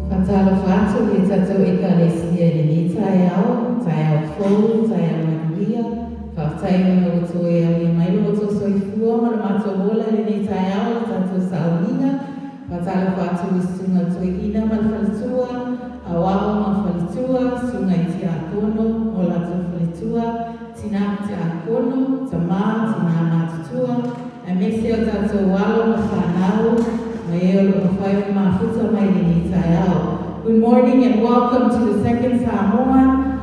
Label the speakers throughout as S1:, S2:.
S1: Faatalofa atu i le tatou Ekalesia i lenei taeao, taeao fou, taeao manuia. Faafetai ona ua toe aulia mai lo outou soifua ma le matou ola i lenei taeao le tatou sauniga. Faatalofa atu i susuga i le toeaina ma le faletua, aoao ma faletua, susuga i tiakono ma o latou faletua, tina ma tiakono, tama, tina matutua, aemaise o tatou alo ma fanau, ma e o lo o mafai ona mafuta mai i lenei taeao. Good morning and welcome to the Second Samoan.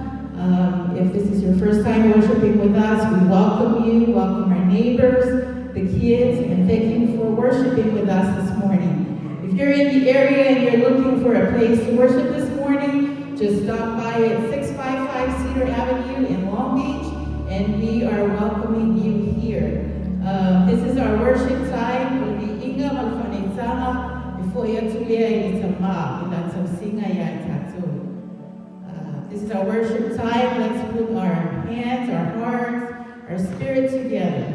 S1: If this is your first time worshiping with us, we welcome you, welcome our neighbors, the kids, and thank you for worshiping with us this morning. If you're in the area and you're looking for a place to worship this morning, just stop by at 655 Cedar Avenue in Long Beach, and we are welcoming you here. This is our worship time. O le viiga ma le faaneisaga e fo'i atu lea i le Tamā i lana tausiga iā i tatou. This is our worship time. Let's put our hands, our hearts, our spirit together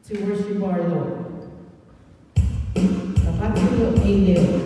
S1: to worship our Lord. Avatu lou nei leo.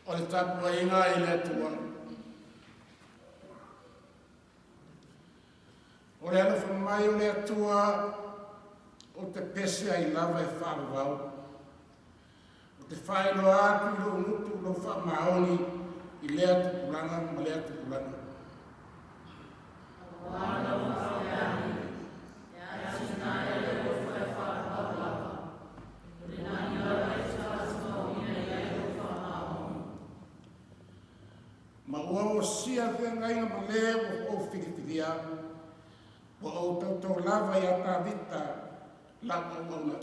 S2: O le tapuaiga i le Atua. O le alofa mai o le Atua ou te pese ai lava e faavavau. Ou te faailoa atu i lou gutu lou faamaoni i lea tupulaga ma lea tupulaga. Ma ua osia le feagaiga ma lē ua ou filifilia, ua ou tautō lava iā Tavita lau auauna.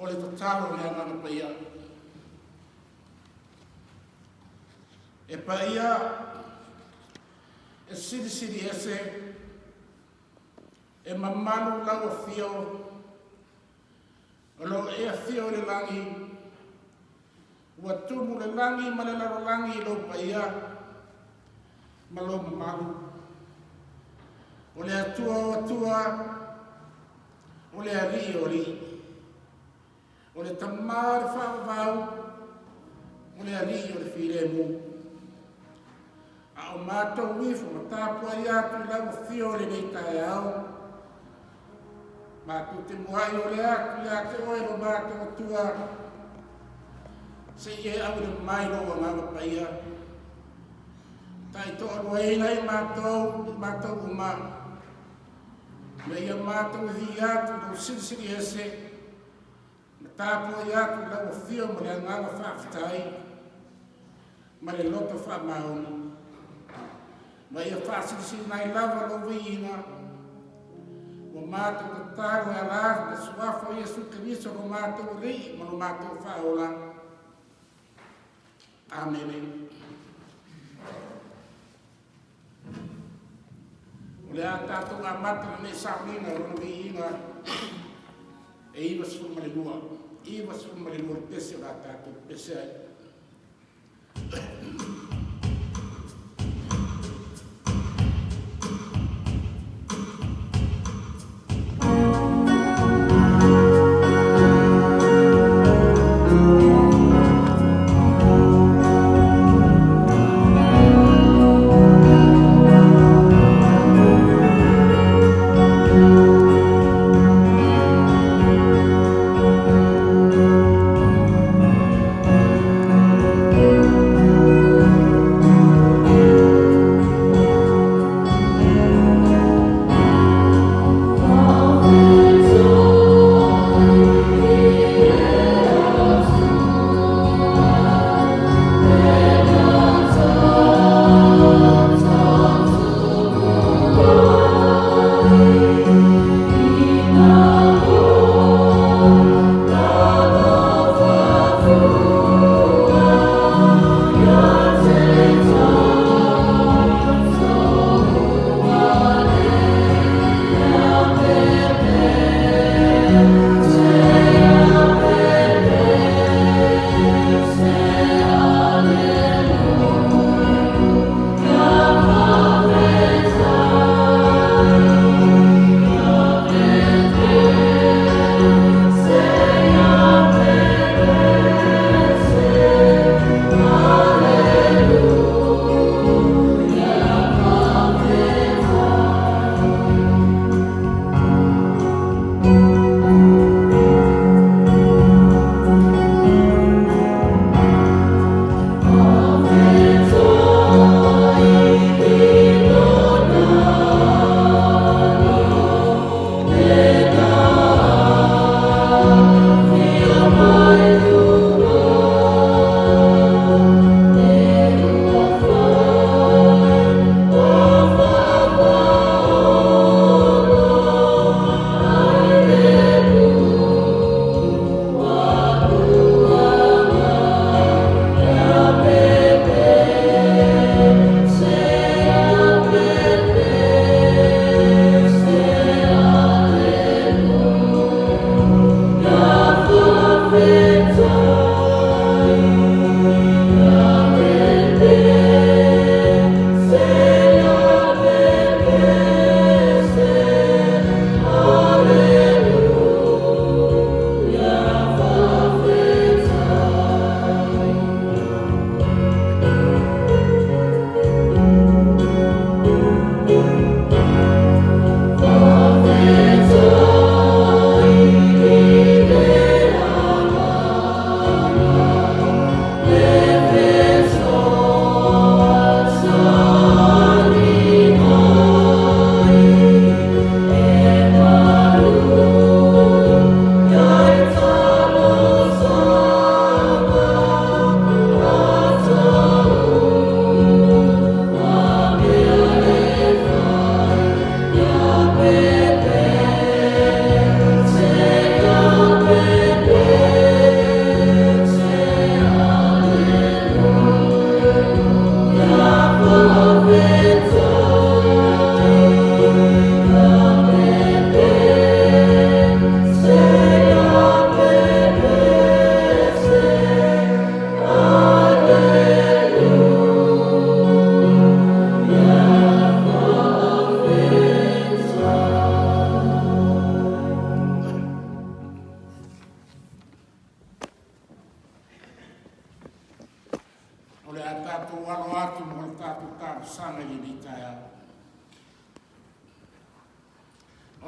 S2: O le tatalo le Agaga Paia. E paia e silisili ese, e mamalu lau afio, o lo o e afio i le lagi, ua tumu le lagi ma le lalolagi i lou paia ma lou mamalu. O le Atua o Atua, o le Alii o Alii, o le Tama o le Faavavau, o le Alii o le Filemu. A o matou ifo ma tapuai atu i lau afio i lenei taeao, matou te muai ole atu ia te oe lo matou Atua, se i e auina mai lou Agaga Paia, taitoaluaina ai matou i matou uma, ina ia matou viia atu i lou silisili ese, ma tapuai atu i lau afio ma le agaga faafetai ma le loto faamaoni, ma ia faasilisili ai lava lou viiga, ua matou tatalo e ala atu i le suafa o Iesu Keriso lo matou Alii ma lo matou Faaola. Amene. O le a tatou amata lenei sauniga o lona viiga e 92, 92 le pese o le a tatou pese ai.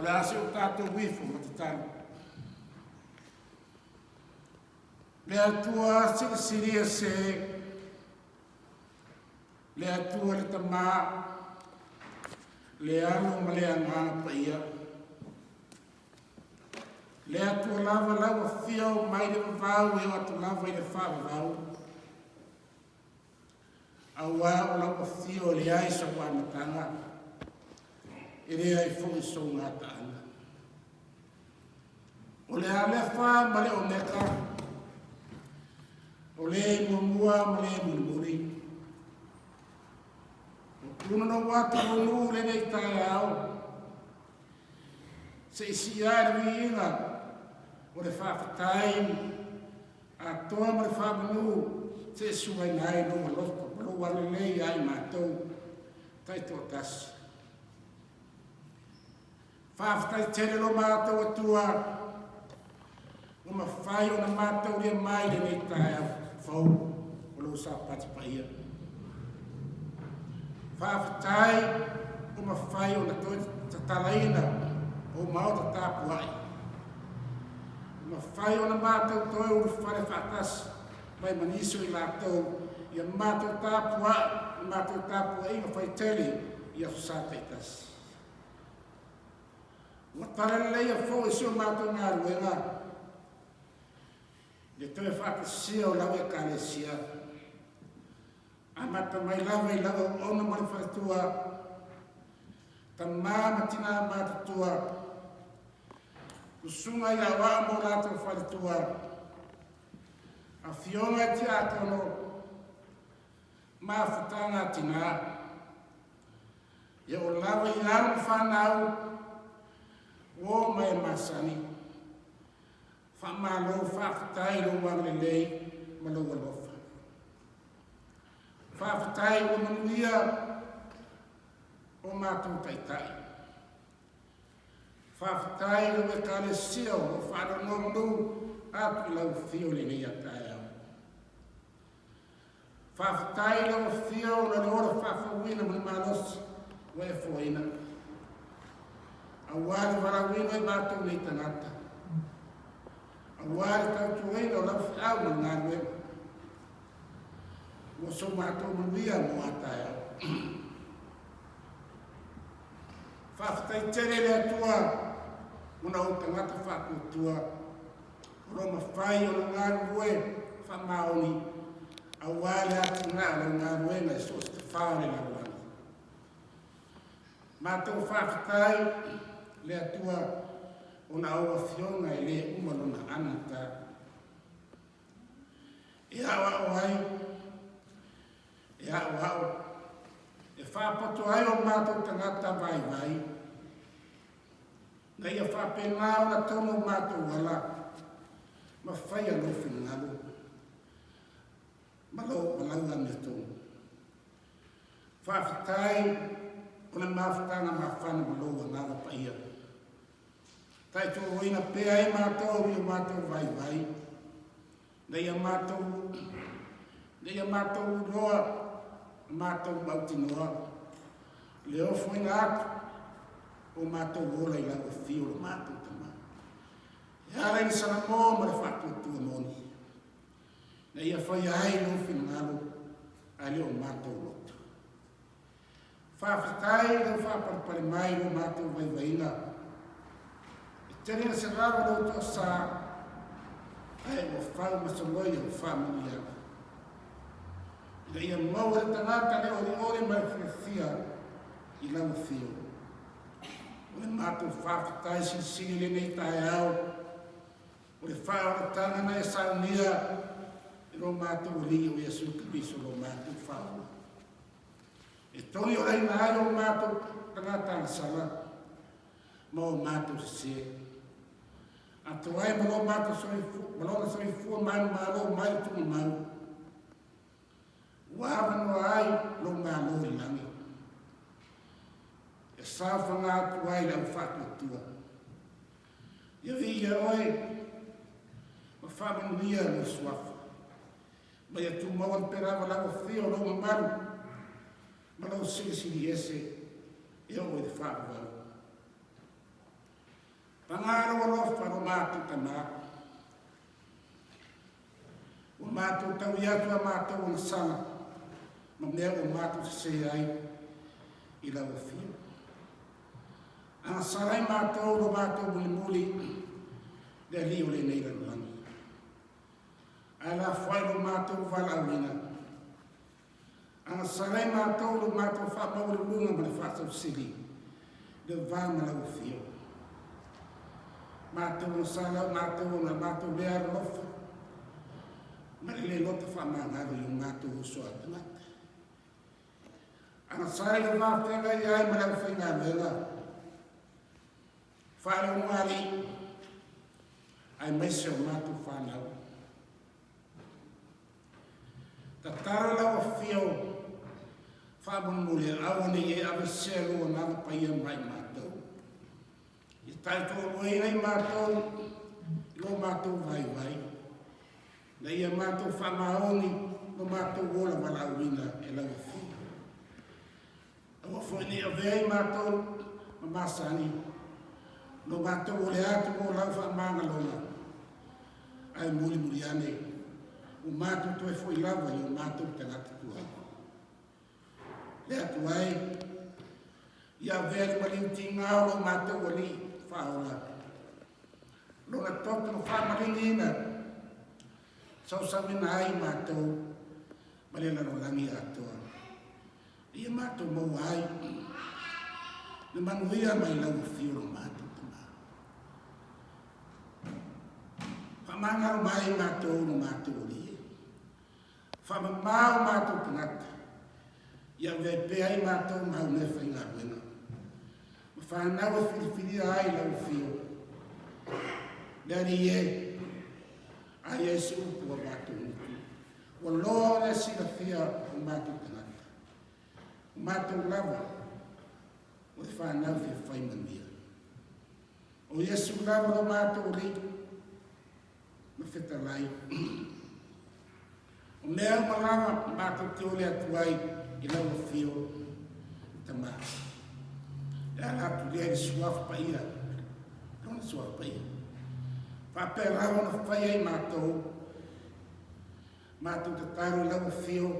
S2: O le a si o tatou ifo ma tatalo. Le Atua silisili ese, le Atua le Tamā, le Alo ma le Agaga Paia. Le Atua lava lau afio mai le vavau e o atu lava i le faavavau. Auā o lau afio e leai sou amataga, e leai foi sou gataaga. O le Alefa ma le Omeka, o le muamua ma le mulimuli. Ua punonou atu lou nuu lenei taeao, se i siia ai le viiga o le faafetai atoa ma le faamanu se i suaina ai lou alofa ma lou agalelei ia i matou taitoatasi. Faafetai tele lo matou Atua ua mafai ona mataulia mai lenei taeao fou o lou Sapati paia. Faafetai ua mafai ona toe tatalaina ou maota tapuai. Ua mafai ona matou toe ulufale faatasi mai ma nisi o i latou ia matou tapuai ma matou tapuaiga faitele i aso Sa taitasi. Ua talaleleia foi si o matou galuega i le toe faatasia o lau Ekalesia. Amata mai lava i lau auauna ma le faletua, tamā ma tinā matutua, usuga i aoao ma o latou faletua, afioga i tiakono, mafutaga a tinā. E oo lava i alo ma fanau, ua oo mai e masani. Faamalo faafetai i lou agalelei ma lou alofa. Faafetai ua manuia o matou taitai. Faafetai i lau Ekalesia o lo o faanonomanu atu i lau afio i lenei taeao. Faafetai i lau afio ona o le ola faafouina ma le malosi ua e foaina, aua le valaauina i matou nei tagata, aua le tautuaina o lau feau ma le galuega. Ua so matou manuia mo a taeao. Faafetai tele i le Atua ona o ou tagata faatuatua o lo o mafai ona galulue faamaoni aua le atinae o lau galuega i so o se tafao o le lalolagi. Matou faafetai le Atua ona ou afioga e le uma lona anata. E aoao ai, e aoao, e faapoto ai o matou tagata vaivai, na ia faapena ona tonu o matou ala ma faia lou finagalo ma lou ma lau amiotonu. Faafetai o le mafutaga mafana ma lou Agaga Paia. Taituauina pea ai matou i o matou vaivai, na ia matou, na ia matou iloa ma matou mautinoa le ofoina atu o matou ola i lau afio lo matou Tama. E ala i le salamo ma le faatuatua moni, na ia faia ai lou finagalo ae le o matou loto. Faafetai i lou faapalepale mai i lo matou vaivaiga. E tele na se lava lou toasa, ae ua fau ma soloi au faamanuiaga. Ina ia maua e le tagata le olioli ma le fiafia i lau afio. O le matou faafetai silisili lenei taeao, o le faaolataga na e saunia e lo matou Alii o Iesu Keriso lo matou Faaola. E toliolaina ai o matou tagata agasala ma o matou sese. Atoa ai ma lo matou soifua, ma lona soifua manumalo mai le tuugamau. Ua avanoa ai lou Malo i le lagi. E saofaga atu ai le au faatuatua. Ia viia oe ma faamanuia lou suafa. Ma ia tumau ai pea lava lau afio, lou mamalu, ma lou silisili ese e oo i le faavavau. Paga lou alofa lo matou Tamā, ua matou taui atu a matou agasala ma mea ua matou sesē ai i lau Afio. Agasala ai matou lo matou mulimuli le Alii o lenei lalolagi. Ae lafo ai lo matou valaauina. Agasala ai matou lo matou faamaualuluga ma le faasausili le va ma lau Afio. Matou agasala o matou ona matou lea alolofa ma le le loto faamagalo i o matou uso a tagata. Agasala i le va feagai ai ma le aufaigaluega faaleogalii aemaise o matou fanau. Tatalo lau Afio faamolemole aua ne i e aveesea lou Agaga Paia mai matou. Ia taitoaluaina i matou i lo matou vaivai, na ia matou faamaoni lo matou ola valaauina e lau Afio. Aua foi ne i avea i matou ma masani, lo matou ole atu mo lau faamagaloga, ae mulimuli ane, ua matou toe foi lava i o matou tagata tuai. Le Atua e, ia avea le maliu tiga o lo matou Alii faaola, lona toto na faamaliliina, sausauina ai matou ma le lalolagi atoa. Ia matou maua ai le manuia mai lau Afio lo matou Tama. Faamagalo mai matou lo matou Alii. Faamamao matou tagata, ia avea pea ai matou ma au mea faigaluega, ma fanau e filifilia ai lau Afio. Le Alii e, a i ai se upu a matou gutu, ua loa le silafia o matou tagata. O matou lava, o le fanau fia fai manuia. O Iesu lava lo matou Alii ma fetalai. O mea uma lava matou te ole atu ai i lau Afio, Tama. E ala atu lea i le Suafa Paia, lona Suafa Paia. Faapea lava ona fai ai matou, matou tatalo i lau Afio,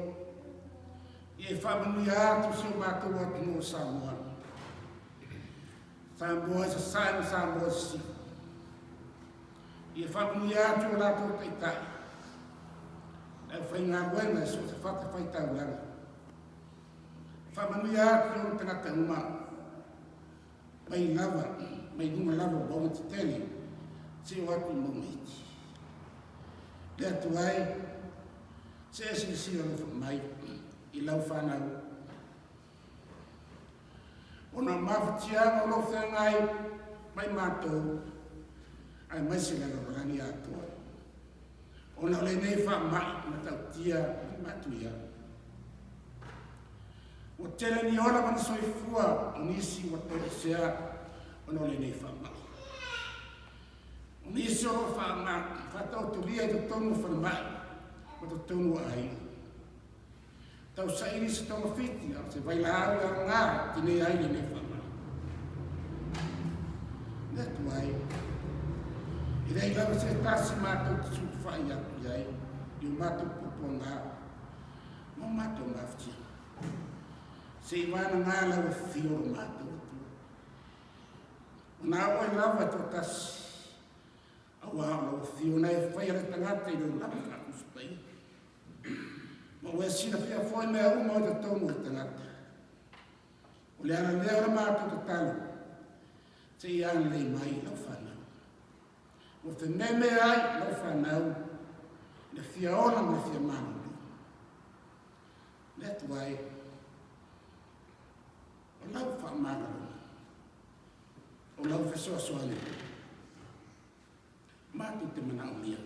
S2: ia e faamanuia atu si o matou atunuu o Samoa. Samoa i Sasae ma Samoa i Sisifo. Ia faamanuia atu o latou taitai, le aufaigaluega i so o se fatafaitaulaga. Faamanuia atu i ona tagata uma, mai lava, mai luga lava o mauga tetele, seia oo atu i mauga iti. Le Atua e, se e silasila alofa mai i lau fanau. Ona o mafatiaga o lo o feagai mai matou, aemaise le lalolagi atoa, ona o lenei faamai matautia le matuia. Ua tele ni ola ma ni soifua o nisi ua toesea ona o lenei faamai. O nisi o lo o faataotolia i totonu o falemai ma totonu o aiga. Tau saili se togafiti a o se vailaau e aoga e tinei ai lenei faamai. Le Atua e, e leai lava se tasi matou te sulufai atu i ai i o matou puapuaga ma o matou mafatiaga. Se i vanaga lau afifio o lo matou Atua. O na oe lava e toatasi, auā o lau afio na e faia le tagata i lou lava faatusa paia. Ma ua e silafia foi mea uma o i totonu o le tagata. O le ala lea o le matou tatalo, se i agalelei mai i lau fanau. Ua fememe ai lau fanau i le fia ola ma le fia malolo. Le Atua e, o lau faamalologa, o lau fesoasoani, matou te manaomia.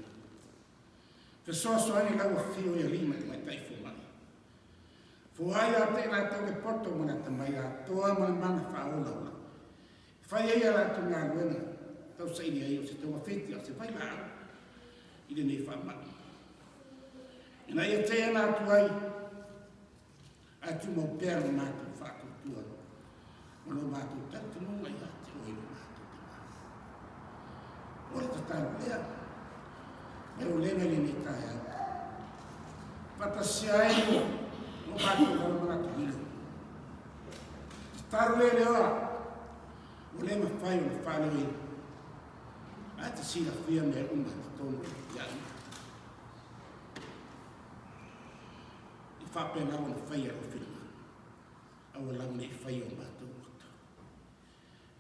S2: Fesoasoani lau afio i alii ma tamaitai fomai. Foai ia te i latou le poto ma le atamai atoa ma le mana faaolaola. E fai ai a latou galuega tausaili ai o se togafiti a o se vailaau i lenei faamai. Ina ia teena atu ai ae tumau pea lo matou faatuatua ma lo matou talitonuga ia te oe lo matou Tama. tatalo lea mai ulega i lenei taeao. Faatasia ai lo matou lava manatu hilo. Tatalo lea le oa, ua le mafai ona faaleoina. Ae te silafia mea uma i totonu ia ia. I faapena ona faia lou finagalo, aua lava ne i faia o matou loto.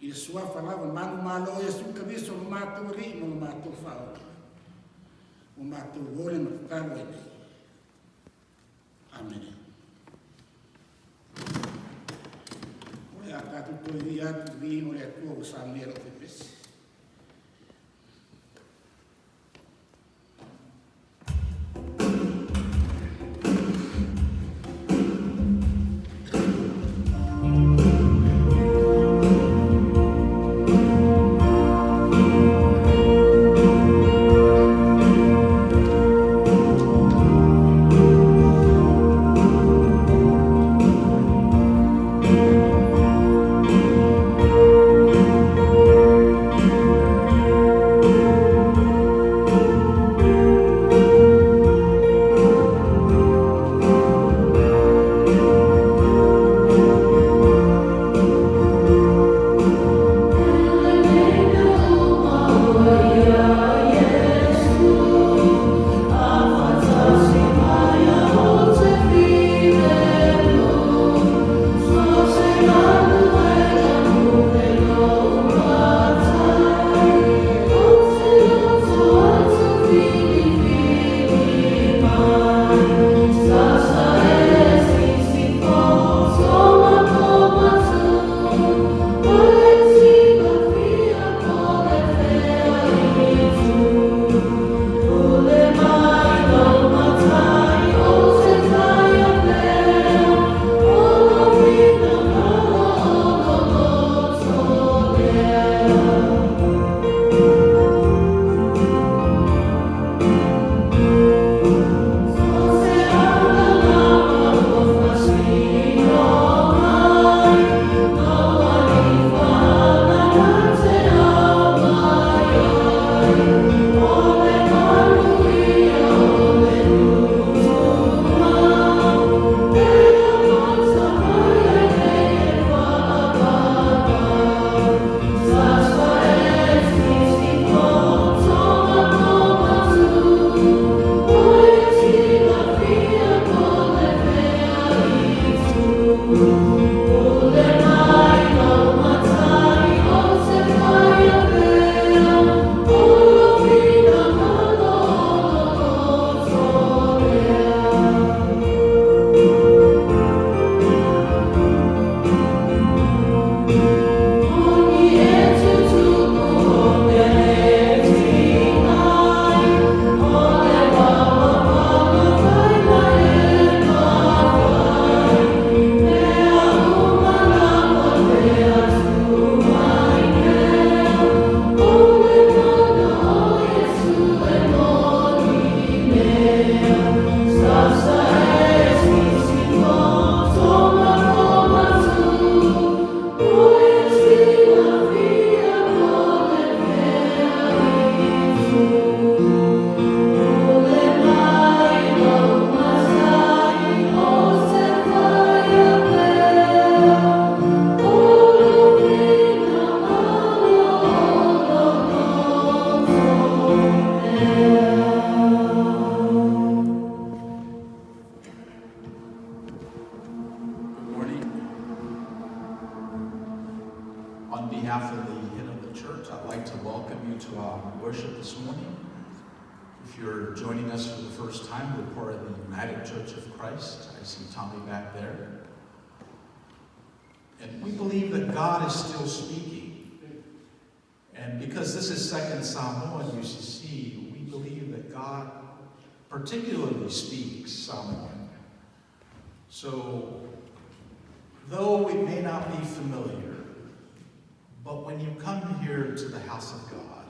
S2: I le suafa lava manumalo o Iesu Keriso lo matou Alii ma lo matou Faaola, ua matou ole ma tatalo ai nei. Amene. O le a tatou toe viia atu i le viiga o le Atua ua saunia lau pepesi.
S3: On behalf of the head of the church, I'd like to welcome you to our worship this morning. If you're joining us for the first time, we're part of the United Church of Christ. I see Tommy back there. And we believe that God is still speaking. And because this is Second Samoan UCC, we believe that God particularly speaks Samoan. So, though it may not be familiar, but when you come here to the house of God,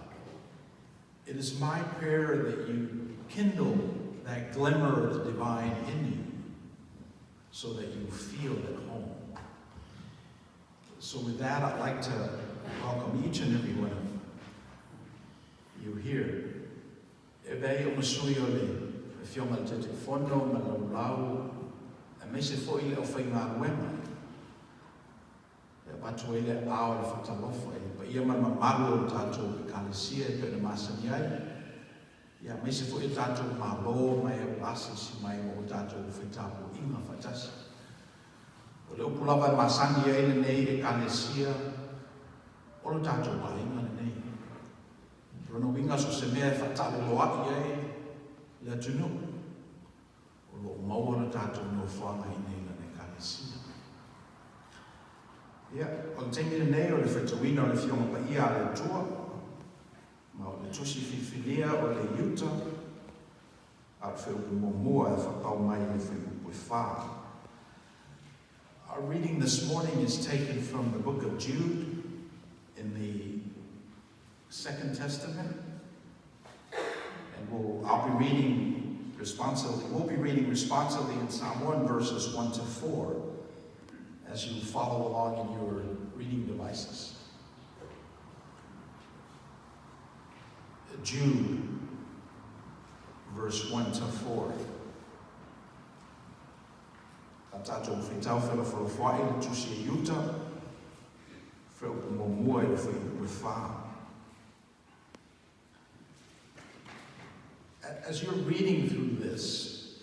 S3: it is my prayer that you kindle that glimmer of the divine in you so that you feel at home. So with that, I'd like to welcome each and every one of you. you here. E avea ai a'u ma sui o le Afioga i le Taitaifono ma le Laulau aemaise foi le aufaigaluega e avatu ai le aao o le faatalofa i le paia ma le mamalu o le tatou Ekalesia e pei ona masani ai, ia aemaise foi o tatou Malo ma e ua asiasi mai mo tatou fetapuaiga faatasi. O le upu lava e masani ai lenei Ekalesia, o lo tatou aiga lenei. O lona uiga so o se mea e faataaloloa'i ai le atunuu, o lo o maua lo tatou nofoaga i inei i lana Ekalesia. Ia, o le taimi lenei o le faitauina o le Afioga Paia a le Atua, ma o le tusi filifilia o le Iuta, a o le fuaiupu muamua e faapau mai i le fuaiupu e fa. Our reading this morning is taken from the book of Jude in the Second Testament. And I'll be reading responsively. We'll be reading responsively in Samoan verses 1 to 4 as you follow along in your reading devices. Jude, verse 1 to 4. A tatou faitau felafolafoa'i le tusi a Iuta, fuaiupu muamua i le fuaiupu e fa. As you're reading through this,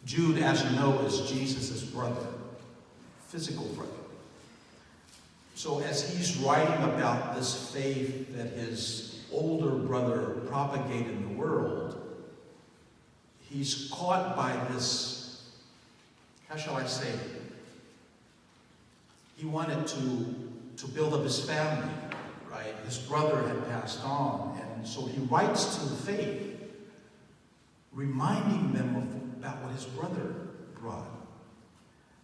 S3: Jude, as you know, is Jesus' brother, physical brother. So as he's writing about this faith that his older brother propagated in the world, he's caught by this, how shall I say, he wanted to build up his family, right? His brother had passed on, and so he writes to the faith, reminding them about what his brother brought.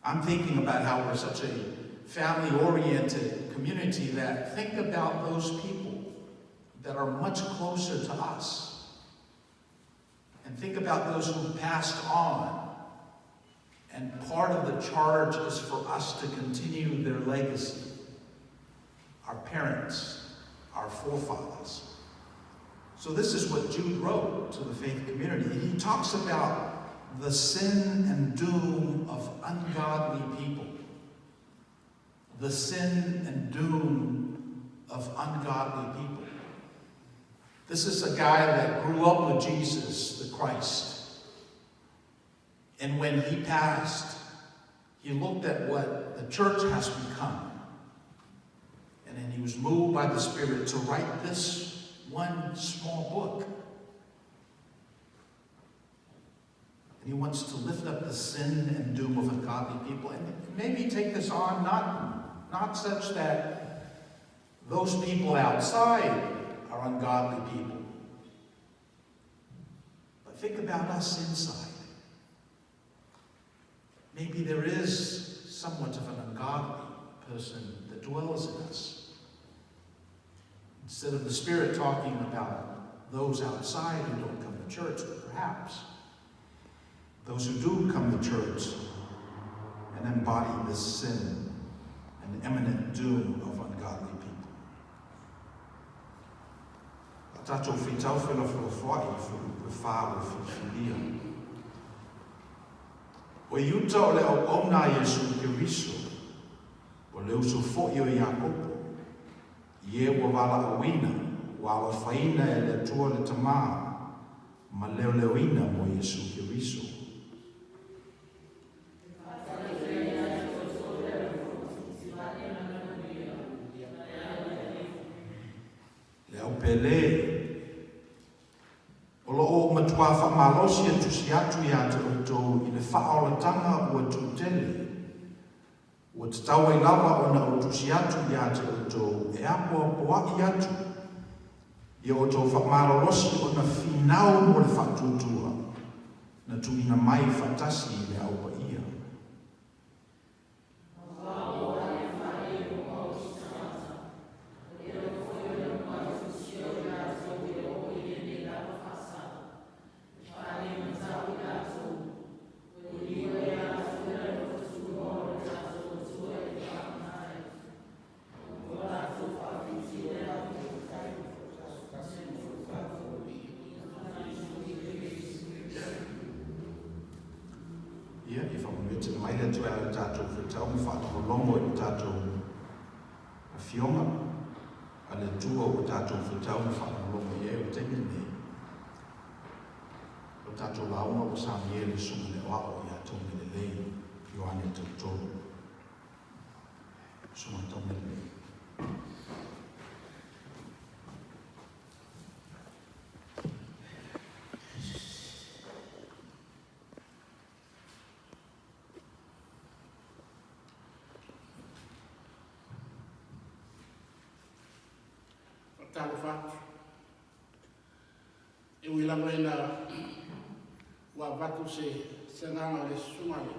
S3: I'm thinking about how we're such a family-oriented community that think about those people that are much closer to us. And think about those who passed on. And part of the charge is for us to continue their legacy. Our parents, our forefathers. So this is what Jude wrote to the faith community. He talks about the sin and doom of ungodly people. The sin and doom of ungodly people. This is a guy that grew up with Jesus, the Christ. And when he passed, he looked at what the church has become. And then he was moved by the Spirit to write this one small book. And he wants to lift up the sin and doom of ungodly people. And maybe take this on, not such that those people outside are ungodly people. But think about us inside. Maybe there is somewhat of an ungodly person that dwells in us. Instead of the Spirit talking about those outside who don't come to church, but perhaps those who do come to church and embody this sin and imminent doom of ungodly people. A tatou faitau felafolafoa'i fuaiupu e fa ua filifilia. O Iuta o le auauna a Iesu Keriso, o le uso fo'i o Iakopo, i e ua valaauina, ua alofaina e le Atua le Tamā, ma leoleoina mo Iesu Keriso. Le au pele, o lo o matuā faamalosi e tusi atu iā te outou i le faaolataga ua tutele, ua tatau ai lava ona ou tusi atu iā te outou e apoapoa'i atu ia outou faamalolosi ona finau mo le faatuatua na tuuina mai faatasi i le Au Paia. Atua e ala i le tatou fetau ma faalogologo i le tatou Afioga a le Atua ua tatou fetau ma faalogologo i ai o le taimi lenei. O le tatou lauga ua saunia e le Susuga i le Aoao ia Taumelelei Ioane Tautolo. Susuga Taumelelei.
S2: Faatalofa atu. E ui lava ina ua avatu se se agaga o le susuga i le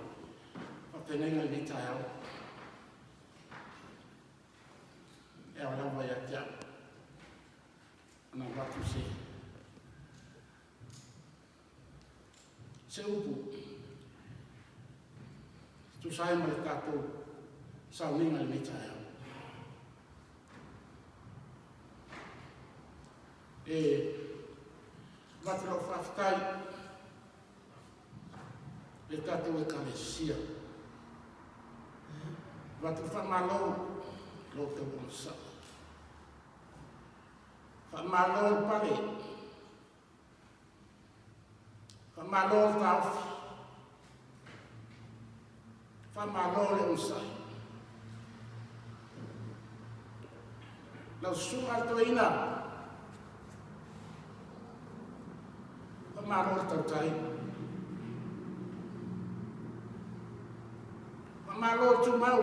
S2: faafeagaiga i lenei taeao. E ao lava ia te au ona avatu se se upu tusa ai ma le tatou sauniga i lenei taeao. E avatu lau faafetai i le tatou Ekalesia. Avatu le faamalo i lo outou onosai. Faamalo le pale. Faamalo le taofi. Faamalo le onosai. Lau susuga le toeaina. Faamalo le tautai. Faamalo le tumau.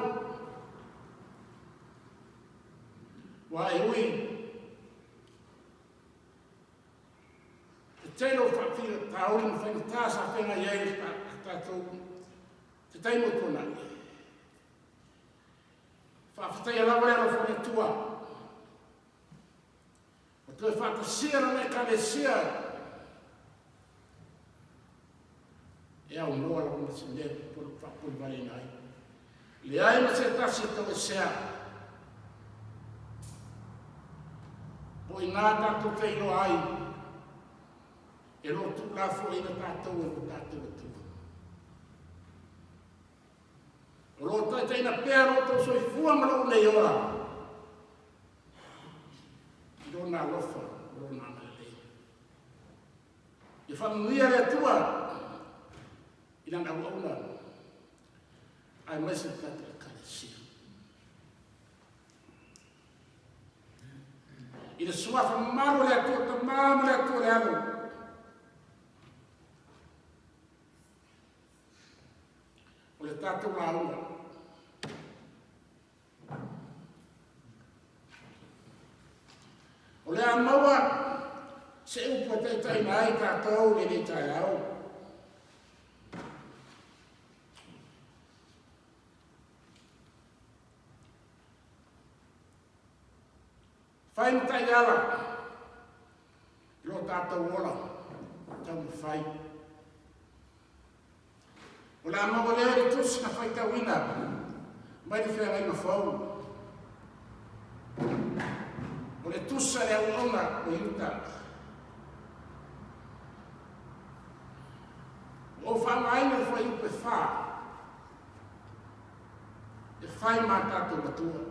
S2: Ua e ui E tele o faafitauli ma faigata sa feagai ai le tatou te taimi o tuanai. Faafetaia lava le alofa o le Atua. Ua toe faatasia lana Ekalesia e aunoa lava ma se mea faapulivaleina ai. Leai ma se tasi e toesea. Po i nā tatou te iloa ai e lo o tuulafoaiina tatou e lo tatou Atua. O lo o taitaiina pea lo outou soifua ma lou nei ola i lona alofa ma lona agalelei. Ia faamanuia le Atua i lana auauna aemaise le tatou Ekalesia. I le suafa mamalu o le Atua Tama ma le Atua le Alo, o le tatou lauga. O le a maua se upu e taitaiina ai tatou i lenei taeao. Fai ma taiala i lo tatou ola taumafai. O le a maua lea i le tusi na faitauina mai le feagaiga fou. O le tusi a le auauna o Iuta. Ua ou faaaogaina le fuaiupu e fa e fai ma tatou matua.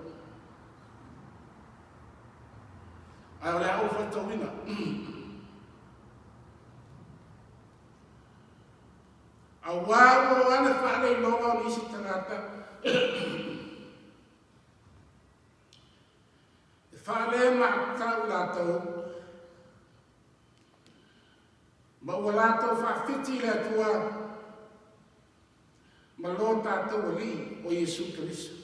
S2: Ae o le a ou faitauina. Auā ua oo ane faaleiloga o nisi tagata e faalematau latou ma ua latou faafiti i le Atua ma lo tatou Alii o Iesu Keriso.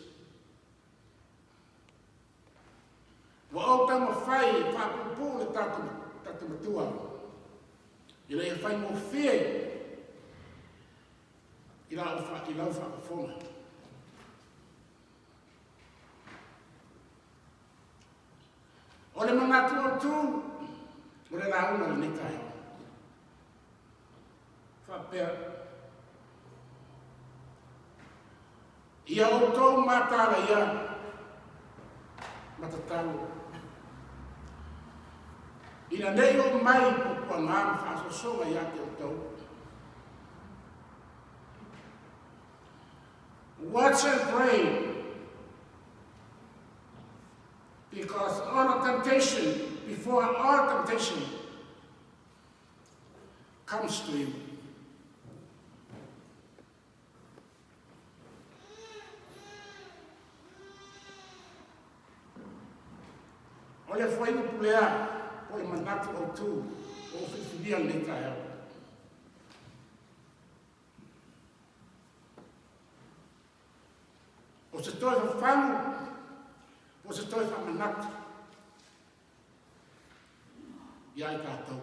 S2: Ua ou taumafai e faapuupuu le tatou tatou matua ina ia faigofie i lau i lau faafofoga. O le manatu autu o le lauga i lenei taeao. Faapea, Ia outou mataala ia ma tatalo, ina nei oo mai puapuaga ma faasoasoga ia te outou. Watch and pray. Because all the temptation, before all temptation comes to you. O le fuaiupu lea po o le manatu autu ua ou filifilia lenei taeao. O se toe fafagu, po o se toe faamanatu iā i tatou.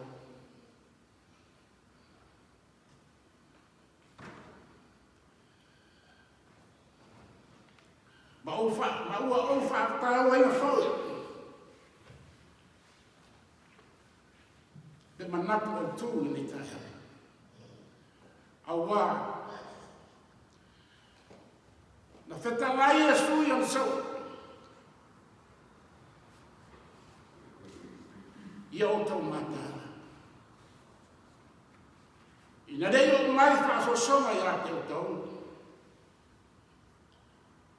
S2: Ma, ou fa, ma ua ou faatauaina foi le manatu autu lenei taeao. Auā, na fetalai Iesu i ona sau. Ia outou mataala. Ina ne i oo mai faasoasoga ia te outou,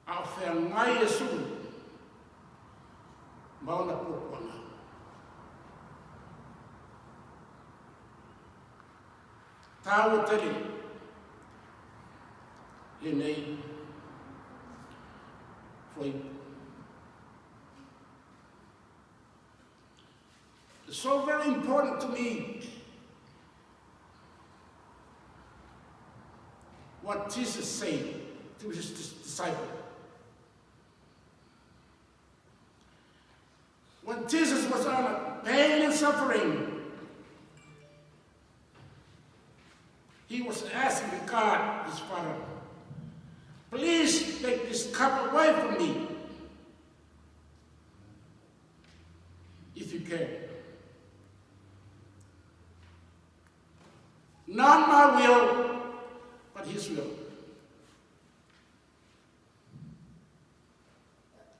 S2: a o feagai Iesu ma ona puapuaga. Tāua tele lenei fuaiupu. It's so very important to me what Jesus said to his disciple. When Jesus was on a pain and suffering, he was asking God, his Father, please take this cup away from me if you can. Not my will, but his will.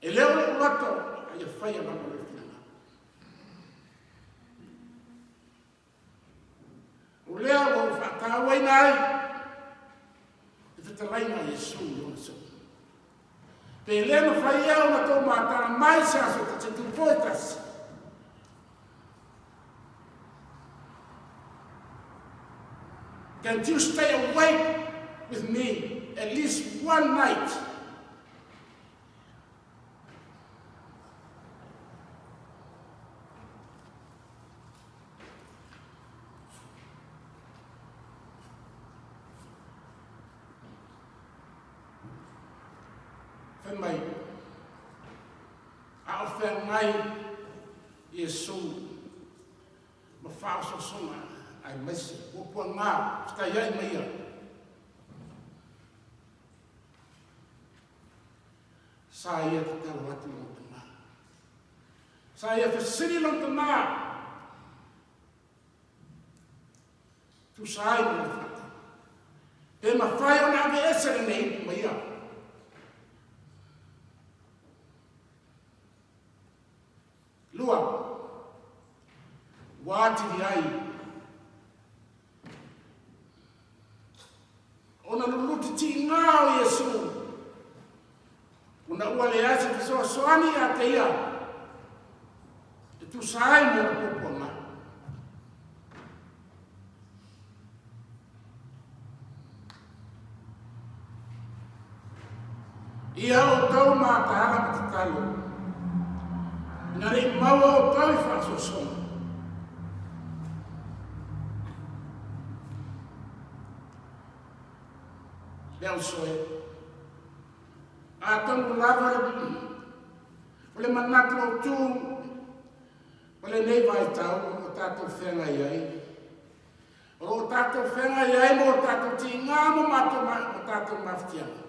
S2: E le o lou loto, a ia faia lava lou finagalo. O lea ua ou faatauaina ai le fetalaiga a Iesu i ona soa. Pe le mafai ea ona tou matala mai se aso ta te tupo e tasi. Can't you stay awake with me at least one night? Fai mai, a o feagai Iesu ma faaosoosoga aemaise puapuaga fetaiai ma ia. Sa ia tatalo atu i lona tama. Sa ia fesili lona tama. Tusa ai ma le fata. Pe mafai ona aveese lenei ipu ma ia. Lua, ua atili ai ona luluti tiga o Iesu ona ua leai se fesoasoani ia te ia e tusa ai ma ona puapuaga. Ia outou mataala ma tatalo, ina ne i maua outou i faasoasoga. Le ausoe, atonu lava o le manatu autu o lenei vaitau o lo o tatou feagai ai, O lo o tatou feagai ai ma o tatou tiga ma matou ma tatou mafatiaga.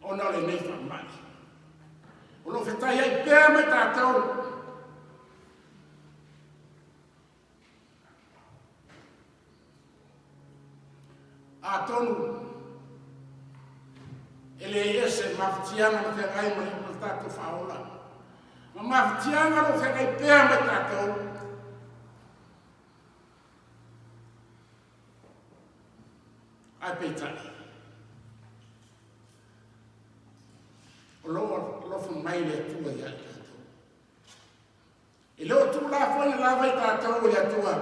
S2: Ona o lenei faamai. O lo o fetai ai pea ma tatou. Atonu e le ese mafatiaga na feagai ma le tatou faaola. Ma mafatiaga o lo o feagai pea ma tatou. peitai, o lo o alofa mai le Atua ia i tatou. E le o tuulafoina lava i tatou e le Atua,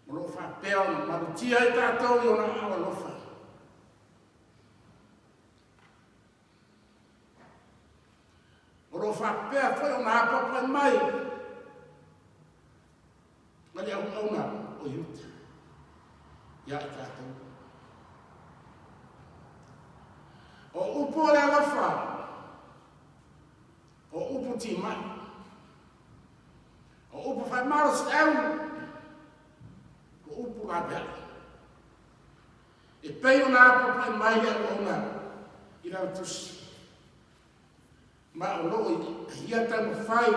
S2: o lo o faapea ona malutia ai tatou i ona aao alofa. O lo o faapea foi ona apoapoai mai ma le auauna o Iuta ia i tatou. O upu o le alofa, o upu timai, o upu faamalosiau, o upu laveai. E pei ona apoapoai mai le auauna i lana tusi, ma o lo o ia taumafai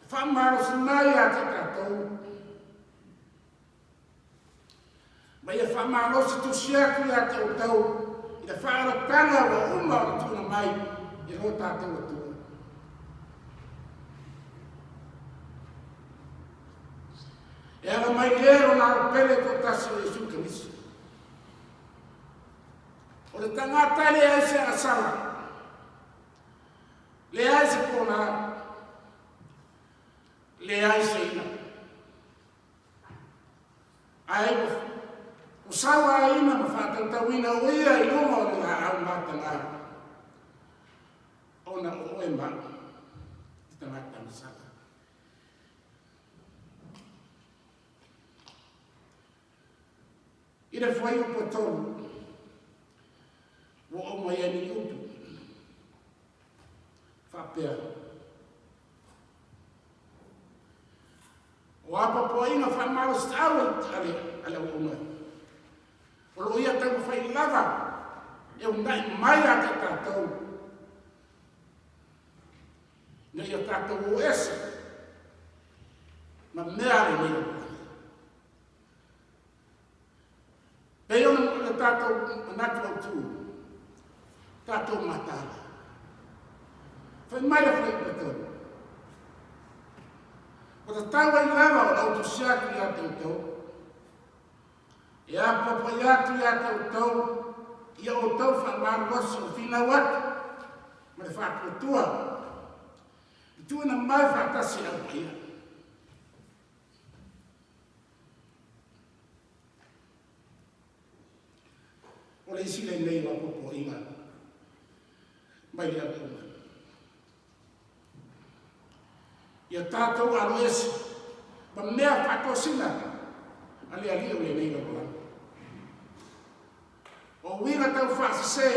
S2: e faamalosi mai ia te tatou, ma ia faamalosi tusi atu ia te outou i le faaolataga ua uma ona tuuina mai e lo tatou Atua. E ala mai lea lona Alo pele toatasi o Iesu Keriso. O le tagata e leai se agasala, leai se pona, leai se ina. Ae ua sauaina ma faatautauina o ia i luga o le laau mataga ona o oe ma au, te tagata agasala. I le fuaiupu e 3, ua oo mai ai ni upu faapea, O apoapoaiga faamalosiau a le auauna, o lo o ia taumafai lava e uunai mai ia te tatou ina ia tatou o ese ma mea a lenei lalolagi. Pei ona le tatou manatu autu, tatou mataala. Fai mai le fuaiupu e 3. Ua tatau ai lava ona ou tusi atu ia te outou, e apoapoai atu ia te outou ia outou faamalolosi o finau atu ma le faatuatua i tuuina mai faatasi e le Au Paia. O le isi lenei o apoapoaiga mai le auauna. Ia tatou aloese ma mea faatosina a le Alii o lenei lalolagi. O uiga tau faasese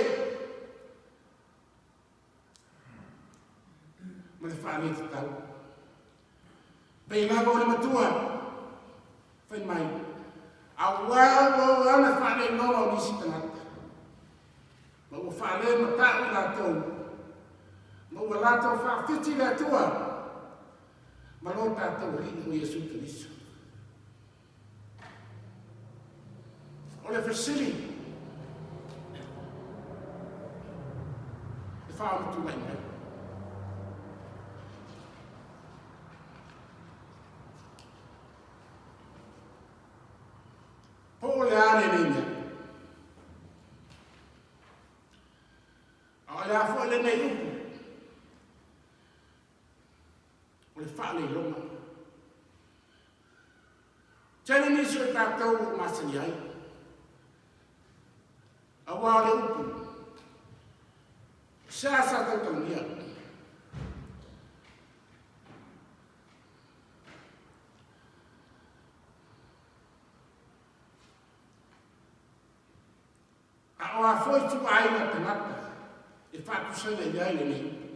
S2: ma le faaletatau. Pei lava o le matua, fai mai, auā ua oo ana faaleiloga o nisi tagata, ma ua faalemata'u i latou, ma ua latou faafiti i le Atua ma lo tatou Alii o Iesu Keriso. O le fesili e faamatulai mai. Po o le a lenei mea? A o le a foi lenei upu? O le faaleiloga. Tele nisi o tatou ua masani ai. Auā o le upu, seasea tautalagia. A o a foi ituaiga tagata e faatusaina i ai lenei upu?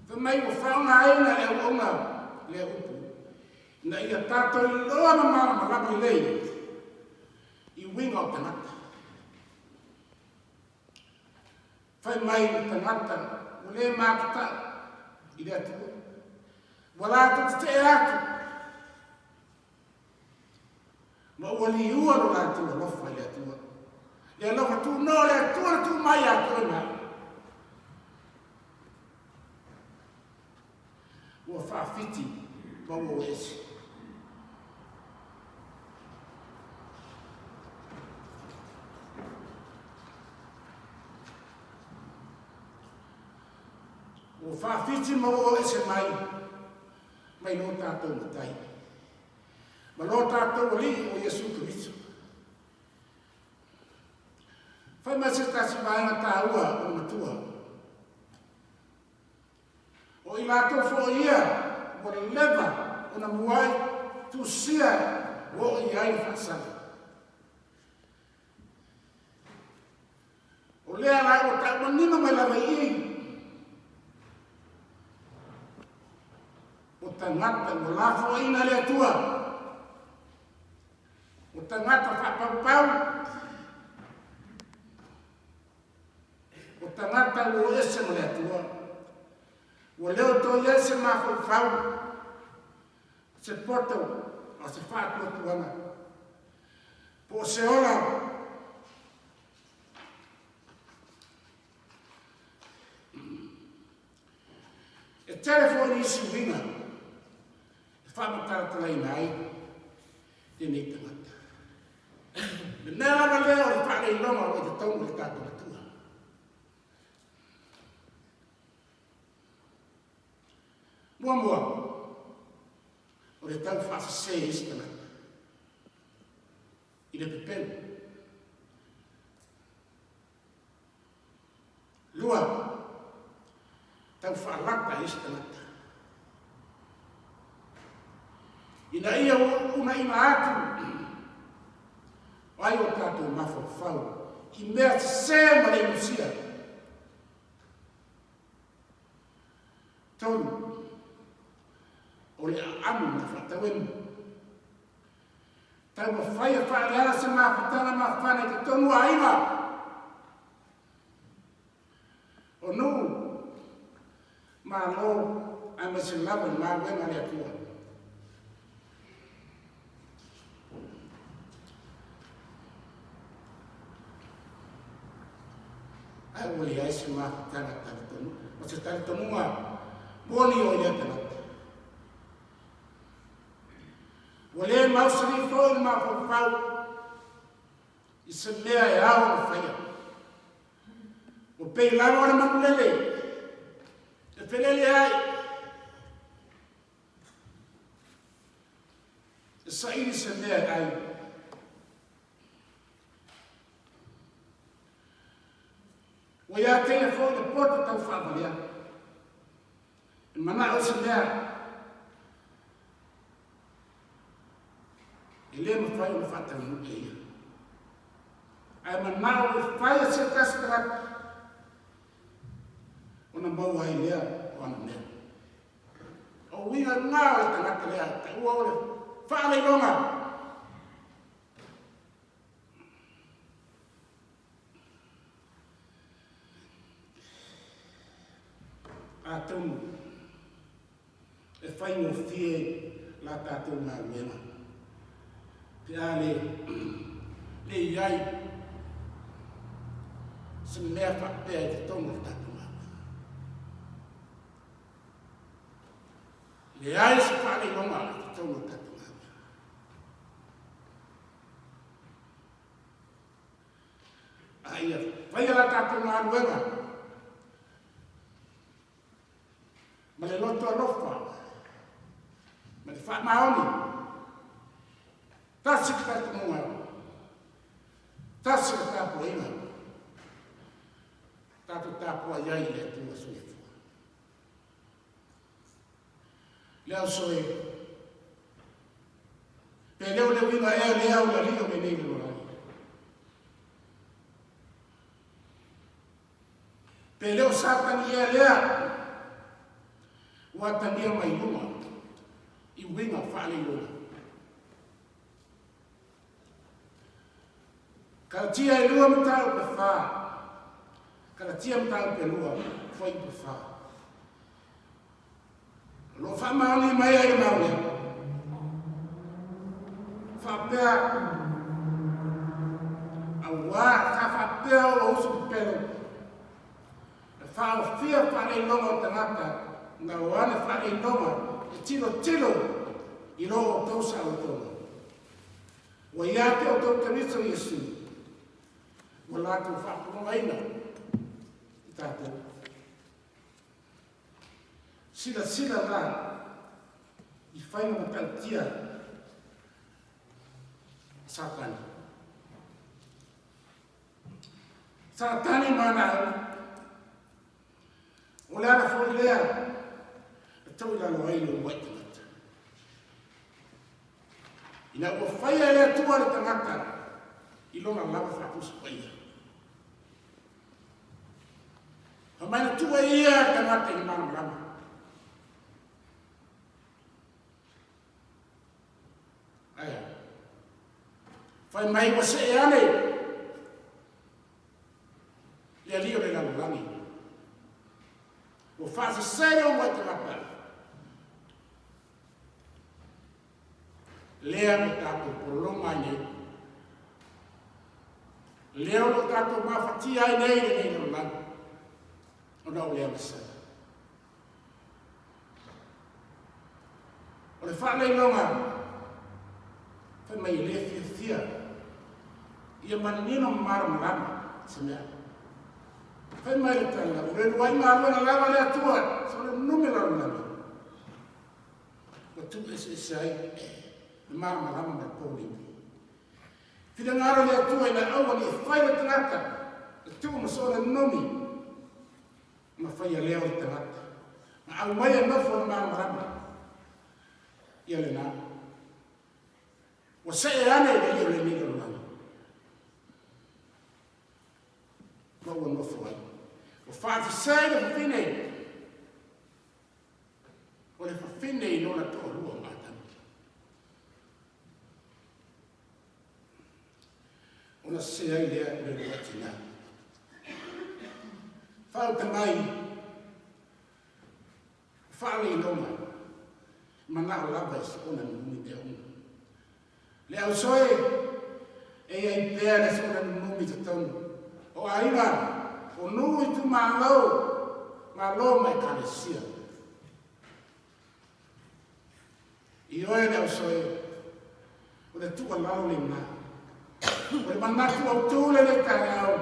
S2: Fai mai ua faaaogaina e auauna lea upu ina ia tatou iloa ma malamalama lelei i uiga o tagata. Fai mai le tagata ua le matatau i le Atua, ua latou tetee atu ma ua liua lo latou alofa i le Atua. Le alofa tunoa o le Atua na tuu mai ia te oe ma au. Ua faafiti ma ua o ese. Ua faafiti ma ua oo ese mai mai lo tatou Matai ma lo tatou Alii o Iesu Keriso. Fai mai se tasi vaega taua o le matua. O i latou foi ia ua leva ona muai tusia ua oo i ai le faasala. O lea la ua tau manino mai lava i i, o tagata ua lafoaiina e le Atua, o tagata faapaupau, o tagata ua o ese ma le Atua, ua le o toe i ai se mafaufau, se poto, a o se faatuatuaga, po o se ola. E tele foi nisi uiga e faamatalatalaina ai lenei tagata. Le mea lava lea o le faaleiloga o lo o i totonu o le tatou Atua. Muamua, o le tau faasese i isi tagata i le pepelo. Lua, tau faalata i isi tagata. Ina ia uunaina atu ai o tatou mafaufau i mea sese ma le inusia. Tolu, o le aano ma le faatauemu. Taumafai e faaleala se mafutaga mafana i totonu o aiga, o nuu, malo aemaise lava i galuega a le Atua. Ae ua leai se mafutaga talitonu, o se talitonuga moni o ia tagata. Ua le mausali foi le mafaufau i se mea e ao ona faia. Ua pei lava o le manulele e felele ai, e saili se mea e ai. Ua ia te ia foi le poto tau faavalea. E manao se mea e le mafai ona faataunuu e ia. Ae manao e fai e se tasi tagata ona maua ai lea o ana mea. O uiga na o le tagata lea, taua o le faaleiloga. Atonu e faigofie la tatou galuega pe a le le i ai se mea faapea i totonu o le tatou galuega. Leai se faaleiloga i totonu o le tatou galuega. A ia faia la tatou galuega ma le loto alofa ma le faamaoni, tasi le talitonuga, tasi le tapuaiga, tatou tapuai ai i le Atua soifua. Le auso e, pe le o le uiga ea lea o le alii o lenei lalolagi. Pe le o Satani ea lea ua atagia mai luga i uiga faaleiloga. Kalatia e lua mataupu e fa. Kalatia mataupu e lua, fuaiupu e fa. O lo o faamaoni mai ai le mau lea. Faapea, auā, sa faapea o uso pepelo, e faaofia faaleiloga o tagata, na o ane faaleiloga e tilotilo i lo outou saolotoga. Ua ia te outou Keriso Iesu, ua latou faapologaina i tatou. Silasila la i faiga matautia a Satani. Satani ma ana auga. O le ala foi lea e tau i lalo ai le uluai tagata. Ina ua faia e le Atua le tagata i lona lava faatusa paia. Fai mai na tuu e ia le tagata i le malamalama. Aia. Fai mai ua see ane le alii o le lalolagi. Ua faasese le uluai tagata. Lea ua tatou pologa ai nei. Lea o lo o tatou mafatia ai nei lenei lalolagi, ona o le agasala. O le faaleiloga, fai mai e le fiafia ia manino ma malamalama se mea. Fai mai le tala, o le luai galuega lava le Atua, so le nume lalolagi. Ua tuueseese ai le malamalama ma le poulimu. Finagalo le Atua ina aua ne i fai le tagata e tuu ma soona nomi ona faia lea o le tagata. Ma aumai e nofo le malamalama ia lena. Ua see ane i le alii o lenei lalolagi. Ma ua nofo ai. Ua faafesai le fafine. O le fafine i lona toalua o Atamu. Ona sese ai lea o le lua tina. Faauta mai, faaleiloga, manao lava i soona nunumi mea uma. Le ausoe, e i ai pea le soona nunumi i totonu o aiga, o nuu itumalo, malo ma ekalesia. Ioe le ausoe, o le tuualalo lena. O le manatu autū lenei taeao,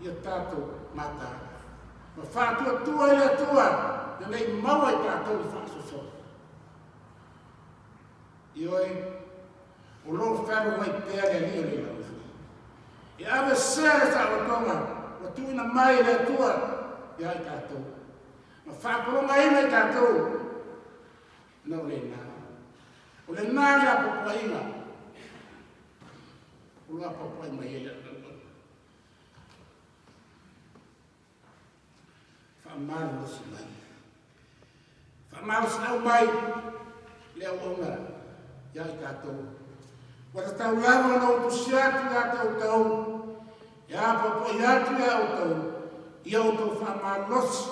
S2: ia tatou mataala. Ma faatuatua i le Atua, ina ne i maua i tatou le faasoasoa. Ioe, o lo o fealuai pea le Alii o le lalolagi. E aveesea le saolotoga ua tuuina mai e le Atua ia i tatou, ma faapologaina i tatou ona o lena. O lena le apoapoaiga o lo o apoapoai mai ai le lalolagi. Faamalolosi mai. Faamalosiau mai le auauna ia i tatou. Ua tatau lava ona ou tusi atu ia te outou, e apoapoai atu ia outou, ia outou faamalosi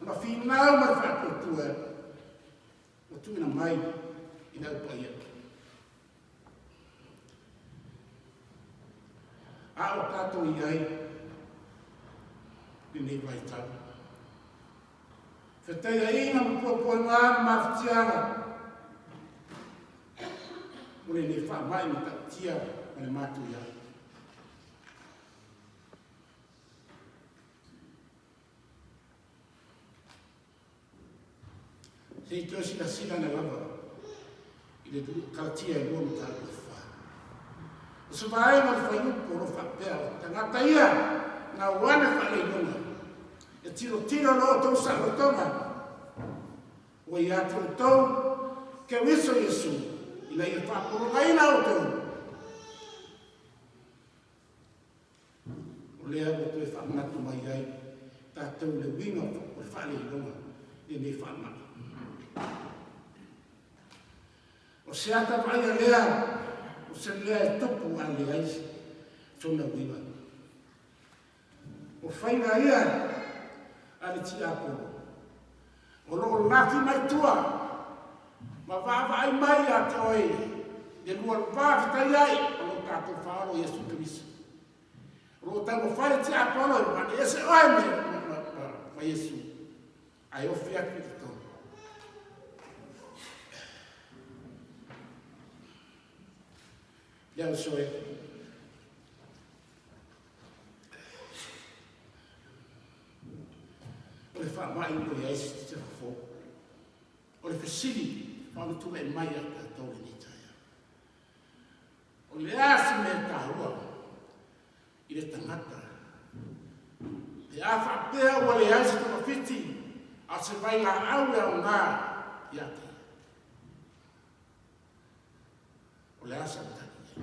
S2: ona finau ma le faatuatua ua tuuina mai i le Au Paia. A o tatou i ai lenei vaitau. Fetaiaiga ma puapuaga ma mafatiaga o lenei faamai matautia ma le matuia. Se i toe silasila ane lava i le Kalatia e 2 mataupu e 4. O se vaega o le fuaiupu o lo o faapea, o tagata ia na uana faaleiloga, e tilotilo lo outou saolotoga, ua ia te outou Keriso Iesu, ina ia faapologaina outou. O lea ua toe faamanatu mai ai tatou le uiga o le faaleiloga i lenei faamai. O se ata vaaia lea o se mea e tupu ae leai sona uiga. O faiga ia a le tiapolo o lo o lafi mai tua ma vaavaai mai ia te oe le lua faafetai ai o lo tatou Faaola o Iesu Keriso. O lo o taumafai le tiapolo e vaneese oe ma Iesu, ae ofi atu i totonu. Le ausoe, o le fesili faamatulai mai ia tatou i lenei taeao. O le a se mea taua i le tagata pe a faapea ua leai se togafiti a o se vailaau e aoga ia te ia? O le a sau tali i ai?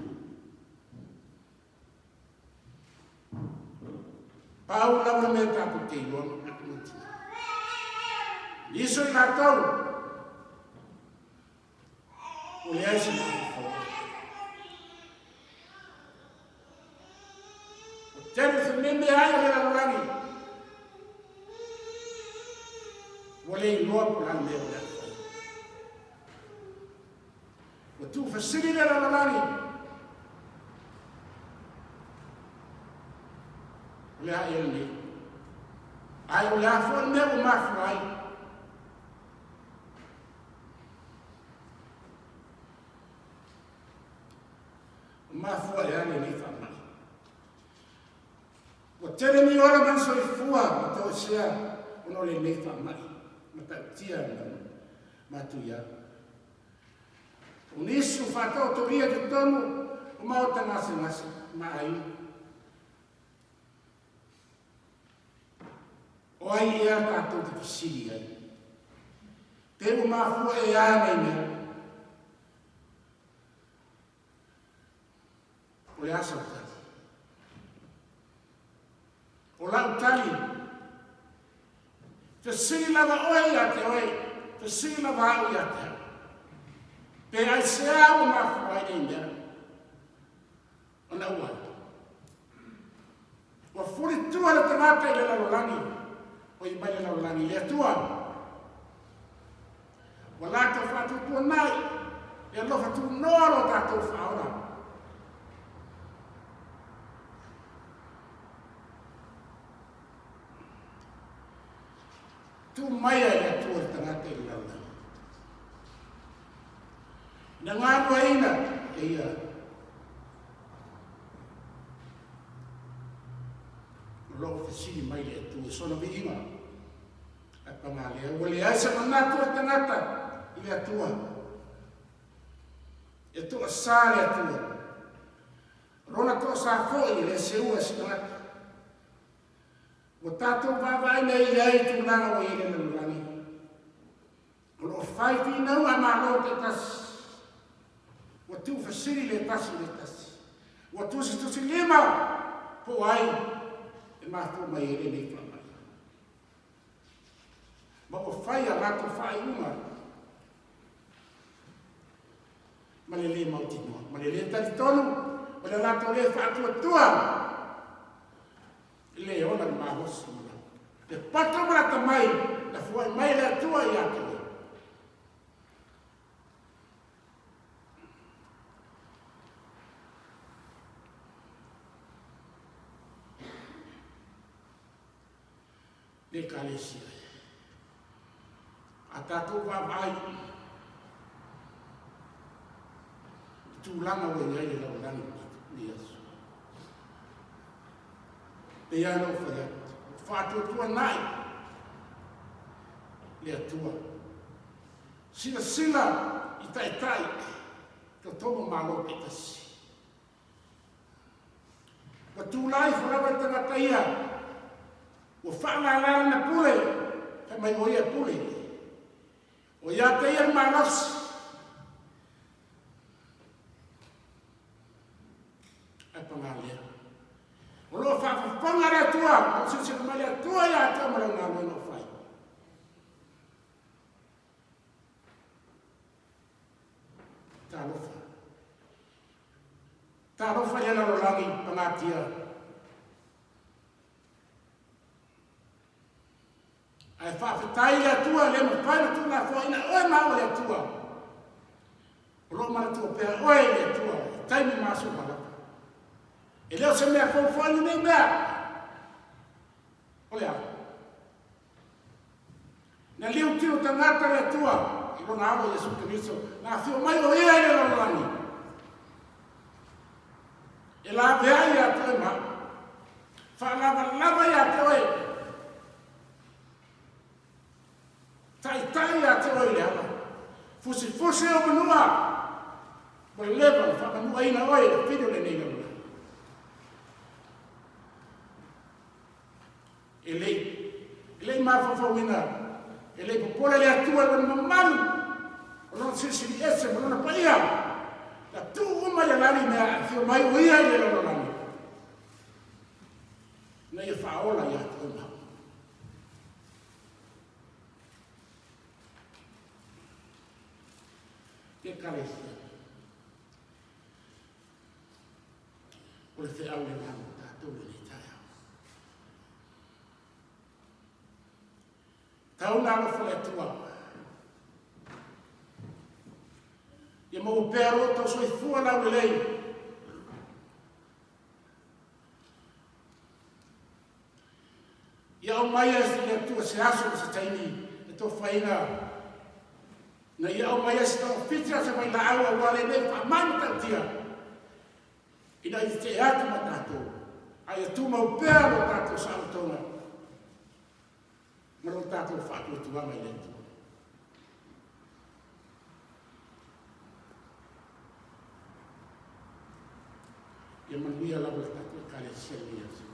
S2: Pau lava le mea tatou te iloa ma mautinoa. Nisi o i latou ua leai se mafaufau. Ua tele fememe ai o le lalolagi. Ua le iloa po o le a le mea o le a fai. Ua tuufesili le lalolagi. O le a ea lenei? Ae o le a foi le mea ua mafua ai? Ua mafua e a lenei faamai? Ua tele ni ola ma ni soifua ua toesea ona o lenei faamai matautia na matuia. O nisi ua faataotolia i totonu o maota gasegase ma aiga. O ai ea tatou te fesili ai? Pe ua mafua e a nei mea? O le a sau tali? O lau tali, fesili lava oe ia te oe, fesili lava au ia te au. Pe aisea ua mafua ai nei mea? Ona ua Ua fulitua le tagata i le lalolagi, oi mai le lalolagi i le Atua. Ua latou faatuatuanai le alofa tunoa lo tatou faaola. Tuu mai ai le Atua le tagata i le lalolagi. Na galueaiina e ia o lo o fesili mai le Atua i sona viiga. Ae paga lea, ua leai se manatu o le tagata i le Atua. E toasā le Atua. O lona toasā foi e le seua e se tagata. Ua tatou vaavaai nei i ai i tulaga ua i ai le lalolagi. O lo o fai finauga a Malo taitasi. Ua tuufesili le tasi i le tasi. Ua tusitusilima po o ai e mafua mai ai lenei faamai. Ma ua fai a latou faaiuga ma le lē mautinoa, ma le lē talitonu, ma le latou lē faatuatua i le ola le malosi ma lau. Le poto ma le atamai na fua'i mai e le Atua ia te oe. Le Ekalesia e. A tatou vaavaai i tulaga ua i ai le lalolagi i lenei aso, pei lava ona ou fai atu, ua faatuatuanai le Atua. Silasila i taitai totonu o Malo taitasi. Ua tulai ifo lava le tagata ia, ua faalala lana pule, fai mai o ia e pule. O ia te ia le malosi. Ae paga lea. O lo o faafofoga le Atua, o silasila mai le Atua ia te oe ma lau galuega o fai. Talofa. Talofa i le lalolagi pagatia. Ae faafetai i le Atua e le mafai ona tuulafoaiina oe ma au e le Atua. O lo o manatua pea oe i le Atua i taimi ma aso uma lava. E le o se mea fou foi lenei mea. O le a? Na liutilo tagata le Atua i lona Alo Iesu Keriso, na afio mai o Ia i le lalolagi, e laveai ia te oe ma au, faalavalava ia te oe, taitai ia te oe i le ala. fusi ou manua, ua leva ona faamanuaina oe i le fili o lenei lalolagi. E le i, e le i mafaufauina, e le i popole le Atua i lona mamalu, o lona silisili ese ma lona paia, na tuu uma i alali mea a afio mai o ia i le lalolagi, ina ia faaola ia te oe ma au. Ekalesia. O le feau lena mo tatou i lenei taeao. Tau na alofa le Atua. Ia maua pea lo outou soifua laulelei. Ia aumaia e le Atua se aso ma se taimi e tofaina ina ia aumaia se togafiti a se vailaau aua lenei faamai matautia ina ia tetee atu ma tatou, a ia tumau pea lo tatou saolotoga ma lo tatou faatuatuaga i le Atua. Ia manuia lava le tatou Ekalesia i lenei aso.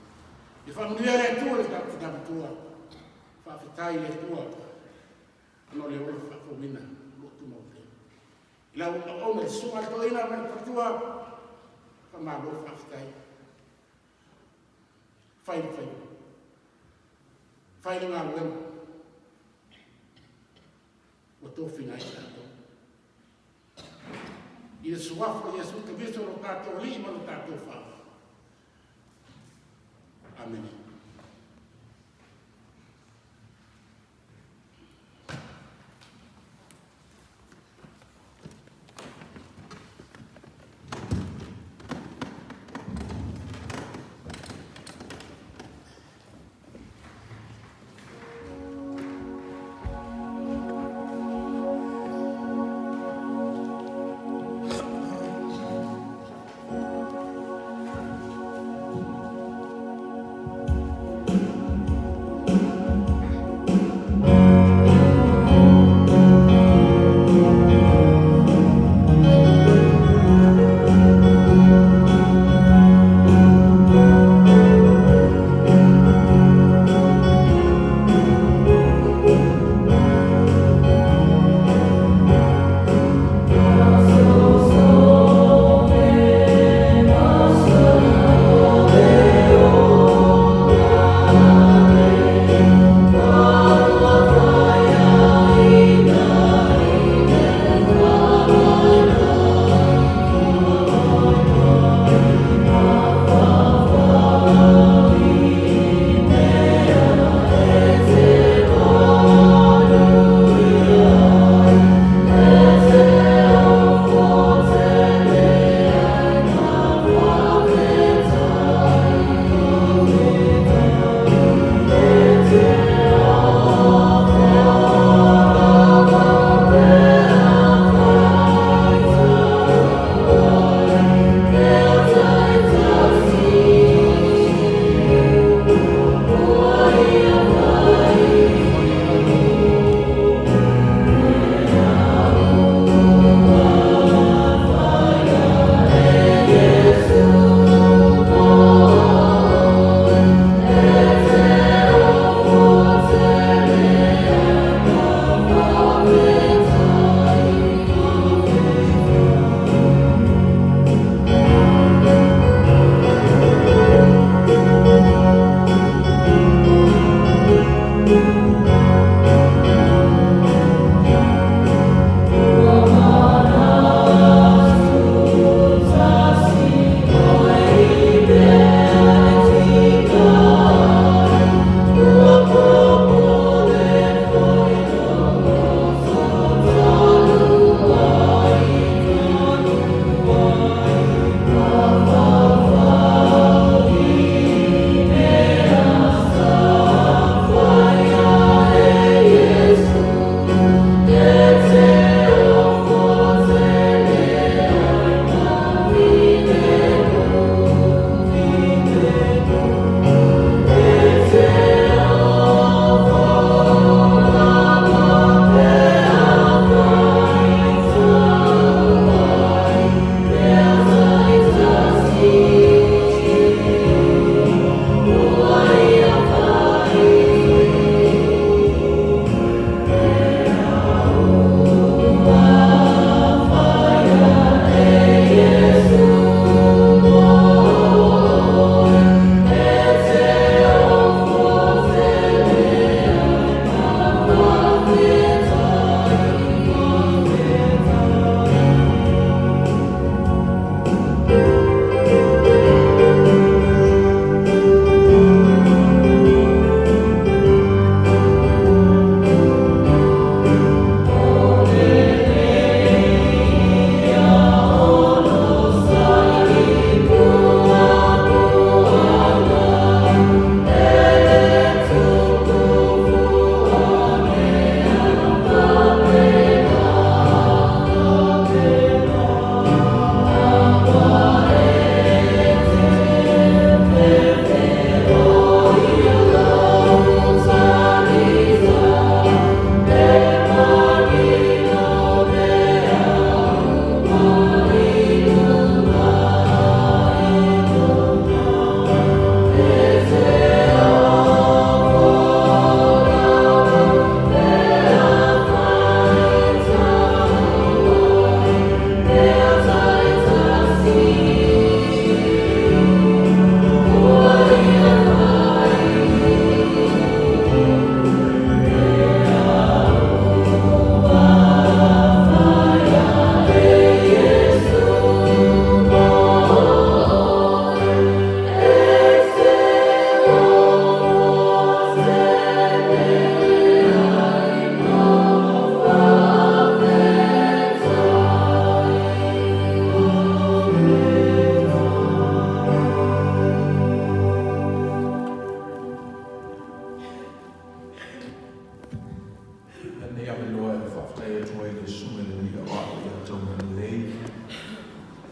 S2: Ia faamanuia le Atua i le tatou tina matua. Faafetai i le Atua ona o le ola faafouina o lo o tumau pea. I lau auauna i le susuga a le toeaina ma le faletua, faamalo faafetai. Fai le faiva. Fai le galuega. Ua tofina ai tatou. I le suafa o Iesu Keriso lo tatou Alii ma lo tatou Faaofi. Amene.